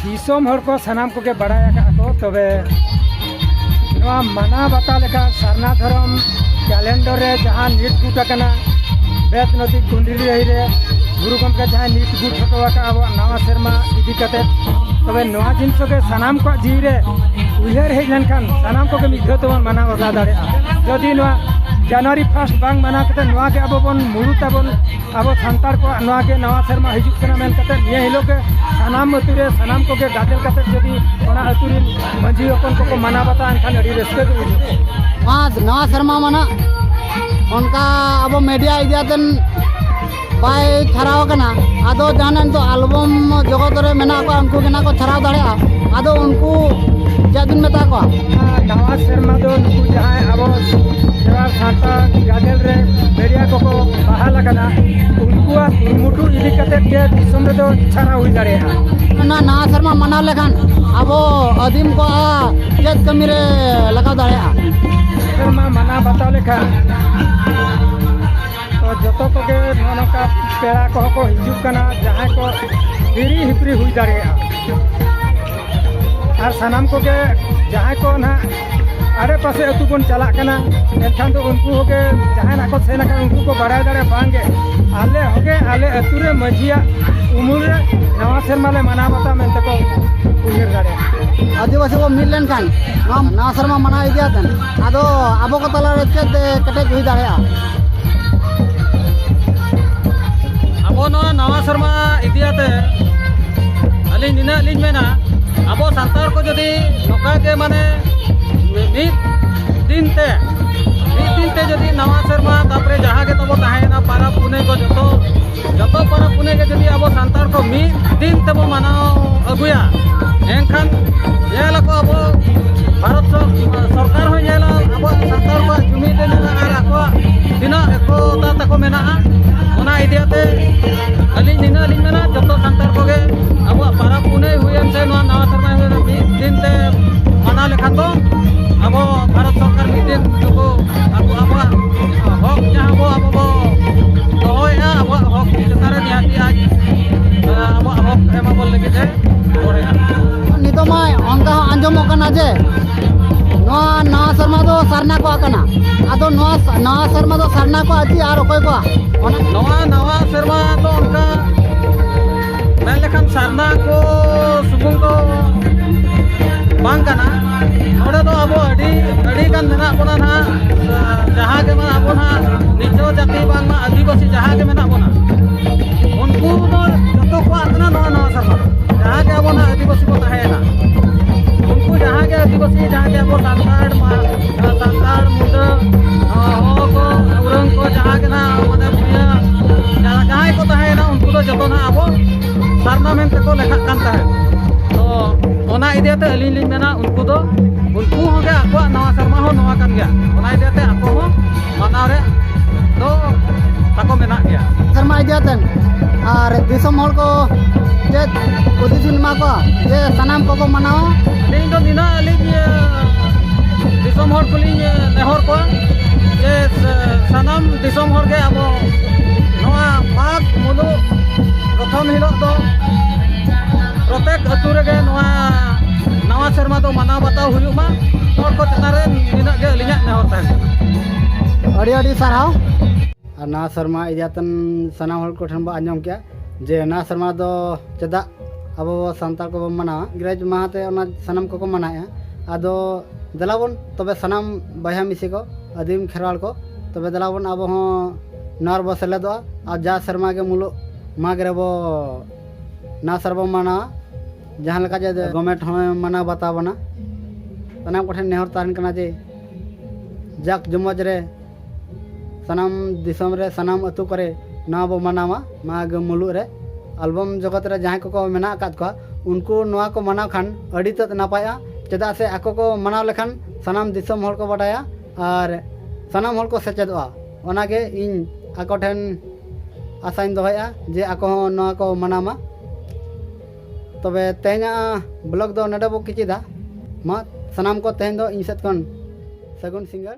ᱫᱤᱥᱚᱢ ᱦᱚᱲ ᱠᱚ ᱥᱟᱱᱟᱢ ᱠᱚᱜᱮ ᱵᱟᱲᱟᱭ ᱟᱠᱟᱫᱼᱟ ᱠᱚ, ᱛᱚᱵᱮ ᱱᱚᱣᱟ ᱢᱟᱱᱟᱣ ᱵᱟᱛᱟᱣ ᱞᱮᱠᱟ ᱥᱟᱨᱱᱟ ᱫᱷᱚᱨᱚᱢ ᱠᱮᱞᱮᱱᱰᱚᱨ ᱨᱮ ᱡᱟᱦᱟᱸ ᱱᱤᱴ ᱜᱩᱴ ᱟᱠᱟᱱᱟ, ᱵᱮᱫ ᱱᱚᱫᱤ ᱠᱩᱸᱰᱤᱞ ᱰᱟᱹᱦᱤ ᱨᱮ ᱜᱩᱨᱩ ᱜᱚᱢᱠᱮ ᱡᱟᱦᱟᱸᱭ ᱱᱤᱴ ᱜᱩᱴ ᱦᱚᱴᱚ ᱟᱠᱟᱫ ᱟᱵᱚᱣᱟᱜ ᱱᱟᱣᱟ ᱥᱮᱨᱢᱟ ᱤᱫᱤ ᱠᱟᱛᱮ, ᱛᱚᱵᱮ ᱱᱚᱣᱟ ᱡᱤᱱᱤᱥ ᱜᱮ ᱥᱟᱱᱟᱢ ᱠᱚᱣᱟᱜ ᱡᱤᱣᱤ ᱨᱮ ᱩᱭᱦᱟᱹᱨ ᱦᱮᱡ ᱞᱮᱱᱠᱷᱟᱱ ᱥᱟᱱᱟᱢ ᱠᱚᱜᱮ ᱢᱤᱫ ᱫᱷᱟᱣ ᱛᱮᱵᱚᱱ ᱢᱟᱱᱟᱣ ᱵᱟᱛᱟᱣ ᱫᱟᱲᱮᱭᱟᱜᱼᱟ᱾ ᱡᱩᱫᱤ ᱱᱚᱣᱟ ᱡᱟᱱᱩᱣᱟᱨᱤ ᱯᱷᱟᱥᱴ ᱵᱟᱝ ᱢᱟᱱᱟᱣ ᱠᱟᱛᱮ ᱱᱚᱣᱟ ᱜᱮ ᱟᱵᱚ ᱵᱚᱱ ᱢᱩᱲᱩᱫ ᱟᱵᱚᱱ, ᱟᱵᱚ ᱥᱟᱱᱛᱟᱲ ᱠᱚᱣᱟᱜ ᱱᱚᱣᱟ ᱜᱮ ᱱᱟᱣᱟ ᱥᱮᱨᱢᱟ ᱦᱤᱡᱩᱜ ᱠᱟᱱᱟ ᱢᱮᱱ ᱠᱟᱛᱮ ᱱᱤᱭᱟᱹ ᱦᱤᱞᱳᱜ ᱜᱮ ᱥᱟᱱᱟᱢ ᱟᱹᱛᱩ ᱨᱮ ᱥᱟᱱᱟᱢ ᱠᱚᱜᱮ ᱜᱟᱫᱮᱞ ᱠᱟᱛᱮ ᱡᱩᱫᱤ ᱚᱱᱟ ᱟᱹᱛᱩ ᱨᱮᱱ ᱢᱟᱹᱡᱷᱤ ᱦᱚᱯᱚᱱ ᱠᱚᱠᱚ ᱢᱟᱱᱟᱣ ᱵᱟᱛᱟᱣᱟ, ᱮᱱᱠᱷᱟᱱ ᱟᱹᱰᱤ ᱨᱟᱹᱥᱠᱟᱹ ᱜᱮ ᱵᱩᱡᱷᱟᱹᱜᱼᱟ᱾ ᱱᱚᱣᱟ, ᱱᱟᱣᱟ ᱥᱮᱨᱢᱟ ᱢᱟᱱᱟ ᱚᱱᱠᱟ ᱟᱵᱚ ᱢᱤᱰᱤᱭᱟ ᱤᱫᱤ ᱟᱛᱮᱱ ᱵᱟᱭ ᱪᱷᱟᱨᱟᱣ ᱟᱠᱟᱱᱟ᱾ ᱟᱫᱚ ᱡᱟᱦᱟᱸ ᱱᱤᱛᱚᱜ ᱟᱞᱵᱚᱢ ᱡᱚᱜᱚᱛ ᱨᱮ ᱢᱮᱱᱟᱜ ᱠᱚᱣᱟ, ᱩᱱᱠᱩ ᱜᱮ ᱱᱟᱜ ᱠᱚ ᱪᱷᱟᱨᱟᱣ ᱫᱟᱲᱮᱭᱟᱜᱼᱟ᱾ ᱟᱫᱚ ᱩᱱᱠᱩ ᱪᱮᱫ ᱵᱤᱱ ᱢᱮᱛᱟ ᱠᱚᱣᱟ? ᱱᱟᱣᱟ ᱥᱮᱨᱢᱟ ᱫᱚ ᱱᱩᱠᱩ ᱡᱟᱦᱟᱸᱭ ᱟᱵᱚ ᱠᱷᱮᱨᱣᱟᱲ ᱥᱟᱶᱛᱟ ᱜᱟᱫᱮᱞ ᱨᱮ ᱢᱤᱰᱤᱭᱟ ᱠᱚᱠᱚ ᱵᱟᱦᱟᱞ ᱟᱠᱟᱱᱟ, ᱩᱱᱠᱩᱣᱟᱜ ᱠᱩᱨᱩᱢᱩᱴᱩ ᱤᱫᱤ ᱠᱟᱛᱮ ᱜᱮ ᱫᱤᱥᱚᱢ ᱨᱮᱫᱚ ᱪᱷᱟᱨᱟᱣ ᱦᱩᱭ ᱫᱟᱲᱮᱭᱟᱜᱼᱟ᱾ ᱚᱱᱟ ᱱᱟᱣᱟ ᱥᱮᱨᱢᱟ ᱢᱟᱱᱟᱣ ᱞᱮᱠᱷᱟᱱ ᱟᱵᱚ ᱟᱹᱫᱤᱢ ᱠᱚᱣᱟᱜ ᱪᱮᱫ ᱠᱟᱹᱢᱤ ᱨᱮ ᱞᱟᱜᱟᱣ ᱫᱟᱲᱮᱭᱟᱜᱼᱟ? ᱥᱮᱨᱢᱟ ᱢᱟᱱᱟᱣ ᱵᱟᱛᱟᱣ ᱞᱮᱠᱷᱟᱱ ᱛᱚ ᱡᱚᱛᱚ ᱠᱚᱜᱮ ᱱᱚᱜᱼᱚ ᱱᱚᱝᱠᱟ ᱯᱮᱲᱟ ᱠᱚᱦᱚᱸ ᱠᱚ ᱦᱤᱡᱩᱜ ᱠᱟᱱᱟ, ᱡᱟᱦᱟᱸᱭ ᱠᱚ ᱦᱤᱨᱤ ᱦᱤᱯᱨᱤ ᱦᱩᱭ ᱫᱟᱲᱮᱭᱟᱜᱼᱟ᱾ ᱟᱨ ᱥᱟᱱᱟᱢ ᱠᱚᱜᱮ ᱡᱟᱦᱟᱸᱭ ᱠᱚ ᱱᱟᱦᱟᱜ ᱟᱲᱮ ᱯᱟᱥᱮ ᱟᱹᱛᱩ ᱵᱚᱱ ᱪᱟᱞᱟᱜ ᱠᱟᱱᱟ, ᱮᱱᱠᱷᱟᱱ ᱫᱚ ᱩᱱᱠᱩ ᱦᱚᱸᱜᱮ ᱡᱟᱦᱟᱸᱭ ᱱᱟᱜ ᱠᱚ ᱥᱮᱱ ᱟᱠᱟᱱ ᱩᱱᱠᱩ ᱠᱚ ᱵᱟᱲᱟᱭ ᱫᱟᱲᱮᱭᱟᱜᱼᱟ, ᱵᱟᱝᱜᱮ ᱟᱞᱮ ᱦᱚᱸᱜᱮ ᱟᱞᱮ ᱟᱹᱛᱩ ᱨᱮ ᱢᱟᱹᱡᱷᱤᱭᱟᱜ ᱩᱢᱩᱞ ᱨᱮ ᱱᱟᱣᱟ ᱥᱮᱨᱢᱟ ᱞᱮ ᱢᱟᱱᱟᱣ ᱵᱟᱛᱟᱣ ᱢᱮᱱᱛᱮ ᱠᱚ ᱩᱭᱦᱟᱹᱨ ᱫᱟᱲᱮᱭᱟᱜᱼᱟ᱾ ᱟᱹᱫᱤᱵᱟᱹᱥᱤ ᱠᱚ ᱢᱤᱫ ᱞᱮᱱᱠᱷᱟᱱ ᱱᱚᱣᱟ ᱱᱟᱣᱟ ᱥᱮᱨᱢᱟ ᱢᱟᱱᱟᱣ ᱤᱫᱤᱭᱟᱛᱮᱱ ᱟᱫᱚ ᱟᱵᱚ ᱠᱚ ᱛᱟᱞᱟᱨᱮ ᱪᱮᱫ, ᱮ, ᱠᱮᱴᱮᱡ ᱦᱩᱭ ᱫᱟᱲᱮᱭᱟᱜᱼᱟ? ᱟᱵᱚ ᱱᱚᱣᱟ ᱱᱟᱣᱟ ᱥᱮᱨᱢᱟ ᱤᱫᱤᱭᱟᱛᱮ ᱟᱹᱞᱤᱧ ᱱᱤᱱᱟᱹᱜ ᱞᱤᱧ ᱢᱮᱱᱟ, ᱟᱵᱚ ᱥᱟᱱᱛᱟᱲ ᱠᱚ ᱡᱩᱫᱤ ᱱᱚᱝᱠᱟ ᱜᱮ ᱢᱟᱱᱮ ᱢᱤᱫ ᱫᱤᱱ ᱛᱮ, ᱢᱤᱫ ᱫᱤᱱ ᱛᱮ ᱡᱩᱫᱤ ᱱᱟᱣᱟ ᱥᱮᱨᱢᱟ, ᱛᱟᱯᱚᱨᱮ ᱡᱟᱦᱟᱸ ᱜᱮ ᱛᱟᱵᱚ ᱛᱟᱦᱮᱸᱭᱮᱱᱟ ᱯᱟᱨᱟᱵᱽ ᱯᱩᱱᱟᱹᱭ ᱠᱚ, ᱡᱚᱛᱚ, ᱡᱚᱛᱚ ᱯᱚᱨᱚᱵᱽ ᱯᱩᱱᱟᱹᱭ ᱜᱮ ᱡᱩᱫᱤ ᱟᱵᱚ ᱥᱟᱱᱛᱟᱲ ᱠᱚ ᱢᱤᱫ ᱫᱤᱱ ᱛᱮᱵᱚ ᱢᱟᱱᱟᱣ ᱟᱹᱜᱩᱭᱟ, ᱮᱱᱠᱷᱟᱱ ᱧᱮᱞ ᱟᱠᱚ ᱟᱵᱚ ᱵᱷᱟᱨᱚᱛ ᱥᱚᱨ-, ᱥᱚᱨᱠᱟᱨ ᱦᱚᱸ ᱧᱮᱞᱟ ᱟᱵᱚᱣᱟᱜ ᱥᱟᱱᱛᱟᱲ ᱠᱚᱣᱟᱜ ᱡᱩᱢᱤᱫ ᱢᱮᱱᱟᱜᱼᱟ ᱟᱨ ᱟᱠᱚᱣᱟᱜ ᱛᱤᱱᱟᱹᱜ ᱮᱠᱚᱛᱟ ᱛᱟᱠᱚ ᱢᱮᱱᱟᱜᱼᱟ᱾ ᱚᱱᱟ ᱤᱫᱤ ᱠᱟᱛᱮ ᱟᱹᱞᱤᱧ ᱱᱤᱱᱟᱹᱜ ᱞᱤᱧ ᱢᱮᱱᱟ, ᱡᱚᱛᱚ ᱥᱟᱱᱛᱟᱲ ᱠᱚᱜᱮ ᱟᱵᱚᱣᱟᱜ ᱯᱟᱨᱟᱵᱽ ᱯᱩᱱᱟᱹᱭ ᱦᱩᱭᱮᱱ ᱥᱮ ᱱᱚᱣᱟ ᱱᱟᱣᱟ ᱥᱮᱨᱢᱟ ᱦᱩᱭᱮᱱ, ᱢᱤᱫ ᱫᱤᱱ ᱛᱮ ᱢᱟᱱᱟᱣ ᱞᱮᱠᱷᱟᱱ ᱫᱚ ᱟᱵᱚ ᱵᱷᱟᱨᱚᱛ ᱥᱚᱨᱠᱟᱨ ᱢᱤᱫ ᱫᱤᱱ ᱫᱚᱠᱚ ᱟᱵᱚ, ᱟᱵᱚᱣᱟᱜ ᱦᱚᱠ ᱡᱟᱦᱟᱸ ᱵᱚ ᱟᱵᱚ ᱵᱚ ᱫᱚᱦᱚᱭᱮᱫᱼᱟ, ᱟᱵᱚᱣᱟᱜ ᱦᱚᱠ ᱪᱮᱛᱟᱱ ᱨᱮ ᱱᱤᱦᱟᱹᱛᱤ ᱟᱡ, ᱟᱵᱚᱣᱟᱜ ᱦᱚᱠ ᱮᱢᱟᱵᱚᱱ ᱞᱟᱹᱜᱤᱫ ᱮ ᱨᱚᱲᱮᱫᱼᱟ᱾ ᱱᱤᱛᱚᱜ ᱢᱟ ᱚᱱᱠᱟ ᱦᱚᱸ ᱟᱸᱡᱚᱢ ᱠᱟᱱᱟ ᱡᱮ ᱱᱚᱣᱟ ᱱᱟᱣᱟ ᱥᱮᱨᱢᱟ ᱫᱚ ᱥᱟᱨᱱᱟ ᱠᱚᱣᱟᱜ ᱠᱟᱱᱟ᱾ ᱟᱫᱚ ᱱᱚᱣᱟ ᱥᱟ- ᱱᱟᱣᱟ ᱥᱮᱨᱢᱟ ᱫᱚ ᱥᱟᱨᱱᱟ ᱠᱚᱣᱟᱜ ᱪᱮ ᱟᱨ ᱚᱠᱚᱭ ᱠᱚᱣᱟᱜ? ᱚᱱᱟ ᱱᱚᱣᱟ ᱱᱟᱣᱟ ᱥᱮᱨᱢᱟ ᱫᱚ ᱚᱱᱠᱟ ᱢᱮᱱ ᱞᱮᱠᱷᱟᱱ ᱥᱟᱨᱱᱟ ᱠᱚ ᱥᱩᱢᱩᱝ ᱫᱚ ᱵᱟᱝ ᱠᱟᱱᱟ᱾ ᱱᱚᱰᱮ ᱫᱚ ᱟᱵᱚ ᱟᱹᱰᱤ ᱟᱹᱰᱤ ᱜᱟᱱ ᱢᱮᱱᱟᱜ ᱵᱚᱱᱟ ᱱᱟᱦᱟᱜ, ᱡᱟᱦᱟᱸ ᱜᱮ ᱢᱮᱱᱟᱜ ᱵᱚᱱᱟ, ᱱᱤᱪᱚ ᱡᱟᱹᱛᱤ ᱵᱟᱝᱢᱟ ᱟᱹᱫᱤᱵᱟᱹᱥᱤ ᱡᱟᱦᱟᱸ ᱜᱮ ᱢᱮᱱᱟᱜ ᱵᱚᱱᱟ, ᱩᱱᱠᱩ ᱫᱚ ᱡᱚᱛᱚ ᱠᱚᱣᱟᱜ ᱠᱟᱱᱟ ᱱᱚᱣᱟ ᱱᱟᱣᱟ ᱥᱮᱨᱢᱟ ᱫᱚ᱾ ᱡᱟᱦᱟᱸ ᱜᱮ ᱟᱵᱚ ᱱᱟᱦᱟᱜ ᱟᱹᱫᱤᱵᱟᱹᱥᱤ ᱠᱚ ᱛᱟᱦᱮᱸᱭᱮᱱᱟ, ᱩᱱᱠᱩ ᱡᱟᱦᱟᱸ ᱜᱮ ᱟᱹᱫᱤᱵᱟᱹᱥᱤ, ᱡᱟᱦᱟᱸ ᱜᱮ ᱟᱵᱚ ᱥᱟᱱᱛᱟᱲ, ᱢᱟ-, ᱥᱟᱱᱛᱟᱲ, ᱢᱩᱰᱟᱹ, ᱦᱚᱲ ᱠᱚ, ᱩᱨᱟᱹᱝ ᱠᱚ, ᱡᱟᱦᱟᱸ ᱜᱮ ᱱᱟᱦᱟᱜ ᱢᱟᱱᱮ ᱵᱷᱩᱭᱟᱹ, ᱡᱟᱦᱟᱸ ᱡᱟᱦᱟᱸᱭ ᱠᱚ ᱛᱟᱦᱮᱸᱭᱮᱱᱟ, ᱩᱱᱠᱩ ᱫᱚ ᱡᱚᱛᱚ ᱱᱟᱦᱟᱜ ᱟᱵᱚ ᱥᱟᱨᱱᱟ ᱢᱮᱱᱛᱮ ᱠᱚ ᱞᱮᱠᱷᱟᱜ ᱠᱟᱱ ᱛᱟᱦᱮᱸᱫ᱾ ᱛᱚ ᱚᱱᱟ ᱤᱫᱤ ᱠᱟᱛᱮ ᱟᱹᱞᱤᱧ ᱞᱤᱧ ᱢᱮᱱᱟ, ᱩᱱᱠᱩ ᱫᱚ, ᱩᱱᱠᱩ ᱦᱚᱸ ᱜᱮ ᱟᱠᱚᱣᱟᱜ ᱱᱟᱣᱟ ᱥᱮᱨᱢᱟ ᱦᱚᱸ ᱱᱚᱣᱟ ᱠᱟᱱ ᱜᱮᱭᱟ᱾ ᱚᱱᱟ ᱤᱫᱤ ᱠᱟᱛᱮ ᱟᱠᱚ ᱦᱚᱸ ᱢᱟᱱᱟᱣ ᱨᱮ ᱫᱚ ᱛᱟᱠᱚ ᱢᱮᱱᱟᱜ ᱜᱮᱭᱟ᱾ ᱥᱮᱨᱢᱟ ᱤᱫᱤ ᱠᱟᱛᱮ ᱟᱨ ᱫᱤᱥᱚᱢ ᱦᱚᱲ ᱠᱚ ᱪᱮᱫ ᱦᱩᱫᱤᱥ ᱵᱤᱱ ᱮᱢᱟ ᱠᱚᱣᱟ ᱡᱮ ᱥᱟᱱᱟᱢ ᱠᱚᱠᱚ ᱢᱟᱱᱟᱣᱟ? ᱟᱹᱞᱤᱧ ᱫᱚ ᱱᱤᱱᱟᱹᱜ ᱟᱹᱞᱤᱧ, ᱤᱭᱟᱹ, ᱫᱤᱥᱚᱢ ᱦᱚᱲ ᱠᱚᱞᱤᱧ, ᱤᱭᱟᱹ, ᱱᱮᱦᱚᱨ ᱠᱚᱣᱟ ᱡᱮ ᱥ-, ᱥᱟᱱᱟᱢ ᱫᱤᱥᱚᱢ ᱦᱚᱲ ᱜᱮ ᱟᱵᱚ ᱱᱚᱣᱟ ᱢᱟᱜᱽ ᱢᱩᱞᱩᱜ ᱯᱨᱚᱛᱷᱚᱢ ᱦᱤᱞᱳᱜ ᱫᱚ ᱯᱨᱚᱛᱮᱠ ᱟᱹᱛᱩ ᱨᱮᱜᱮ ᱱᱚᱣᱟ ᱱᱟᱣᱟ ᱥᱮᱨᱢᱟ ᱫᱚ ᱢᱟᱱᱟᱣ ᱵᱟᱛᱟᱣ ᱦᱩᱭᱩᱜ ᱢᱟ᱾ ᱦᱚᱲ ᱠᱚ ᱪᱮᱛᱟᱱ ᱨᱮ ᱱᱤᱱᱟᱹᱜ ᱜᱮ ᱟᱹᱞᱤᱧᱟᱜ ᱱᱮᱦᱚᱨ ᱛᱟᱦᱮᱱ ᱠᱟᱱᱟ᱾ ᱟᱹᱰᱤ ᱟᱹᱰᱤ ᱥᱟᱨᱦᱟᱣ᱾ ᱟᱨ ᱱᱟᱣᱟ ᱥᱮᱨᱢᱟ ᱤᱫᱤ ᱠᱟᱛᱮᱱ ᱥᱟᱱᱟᱢ ᱦᱚᱲ ᱠᱚᱴᱷᱮᱱ ᱵᱚ ᱟᱸᱡᱚᱢ ᱠᱮᱜᱼᱟ ᱡᱮ ᱱᱟᱣᱟ ᱥᱮᱨᱢᱟ ᱫᱚ ᱪᱮᱫᱟᱜ ᱟᱵᱚ ᱥᱟᱱᱛᱟᱲ ᱠᱚᱵᱚ ᱢᱟᱱᱟᱣᱟ᱾ ᱤᱝᱨᱮᱡᱽ ᱢᱟᱦᱟ ᱛᱮ ᱚᱱᱟ ᱥᱟᱱᱟᱢ ᱠᱚᱠᱚ ᱢᱟᱱᱟᱣᱮᱜᱼᱟ᱾ ᱟᱫᱚ ᱫᱮᱞᱟ ᱵᱚᱱ ᱛᱚᱵᱮ ᱥᱟᱱᱟᱢ ᱵᱚᱭᱦᱟ ᱢᱤᱥᱤ ᱠᱚ, ᱟᱹᱫᱤᱢ ᱠᱷᱮᱨᱣᱟᱲ ᱠᱚ, ᱛᱚᱵᱮ ᱫᱮᱞᱟ ᱵᱚᱱ ᱟᱵᱚ ᱦᱚᱸ ᱱᱚᱣᱟ ᱨᱮᱵᱚ ᱥᱮᱞᱮᱫᱚᱜᱼᱟ᱾ ᱟᱨ ᱡᱟ ᱥᱮᱨᱢᱟ ᱜᱮ ᱢᱩᱞᱩᱜ ᱢᱟᱜᱽ ᱨᱮᱵᱚ ᱱᱟᱣᱟ ᱥᱮᱨᱢᱟ ᱵᱚ ᱢᱟᱱᱟᱣᱟ, ᱡᱟᱦᱟᱸ ᱞᱮᱠᱟ ᱡᱮ ᱜᱚᱵᱷᱢᱮᱱᱴ ᱦᱚᱸᱭ ᱢᱟᱱᱟᱣ ᱵᱟᱛᱟᱣ ᱵᱚᱱᱟ᱾ ᱥᱟᱱᱟᱢ ᱠᱚᱴᱷᱮᱱ ᱱᱮᱦᱚᱨ ᱛᱟᱦᱮᱱ ᱠᱟᱱᱟ ᱡᱮ ᱡᱟᱠ ᱡᱚᱢᱚᱡᱽ ᱨᱮ ᱥᱟᱱᱟᱢ ᱫᱤᱥᱚᱢ ᱨᱮ, ᱥᱟᱱᱟᱢ ᱟᱹᱛᱩ ᱠᱚᱨᱮ ᱱᱚᱣᱟ ᱵᱚ ᱢᱟᱱᱟᱣᱟ, ᱢᱟᱜᱽ ᱢᱩᱞᱩᱜ ᱨᱮ᱾ ᱟᱞᱵᱚᱢ ᱡᱚᱜᱚᱛ ᱨᱮ ᱡᱟᱦᱟᱸᱭ ᱠᱚᱠᱚ ᱢᱮᱱᱟᱜ ᱟᱠᱟᱫ ᱠᱚᱣᱟ, ᱩᱱᱠᱩ ᱱᱚᱣᱟ ᱠᱚ ᱢᱟᱱᱟᱣ ᱠᱷᱟᱱ ᱟᱹᱰᱤ ᱛᱮᱫ ᱱᱟᱯᱟᱭᱚᱜᱼᱟ᱾ ᱪᱮᱫᱟᱜ ᱥᱮ ᱟᱠᱚ ᱠᱚ ᱢᱟᱱᱟᱣ ᱞᱮᱠᱷᱟᱱ ᱥᱟᱱᱟᱢ ᱫᱤᱥᱚᱢ ᱦᱚᱲ ᱠᱚ ᱵᱟᱰᱟᱭᱟ ᱟᱨ ᱥᱟᱱᱟᱢ ᱦᱚᱲ ᱠᱚ ᱥᱮᱪᱮᱫᱚᱜᱼᱟ᱾ ᱚᱱᱟᱜᱮ ᱤᱧ ᱟᱠᱚ ᱴᱷᱮᱱ ᱟᱥᱟᱧ ᱫᱚᱦᱚᱭᱮᱫᱼᱟ ᱡᱮ ᱟᱠᱚ ᱦᱚᱸ ᱱᱚᱣᱟ ᱠᱚ ᱢᱟᱱᱟᱣ ᱢᱟ᱾ ᱛᱚᱵᱮ ᱛᱮᱦᱮᱧᱟᱜ ᱵᱞᱚᱜ ᱫᱚ ᱱᱚᱰᱮ ᱵᱚ ᱠᱮᱪᱮᱫᱟ᱾ ᱢᱟ ᱥᱟᱱᱟᱢ ᱠᱚ ᱛᱮᱦᱮᱧ ᱫᱚ ᱤᱧ ᱥᱮᱫ ᱠᱷᱚᱱ ᱥᱟᱹᱜᱩᱱ ᱥᱤᱸᱜᱟᱹᱲ᱾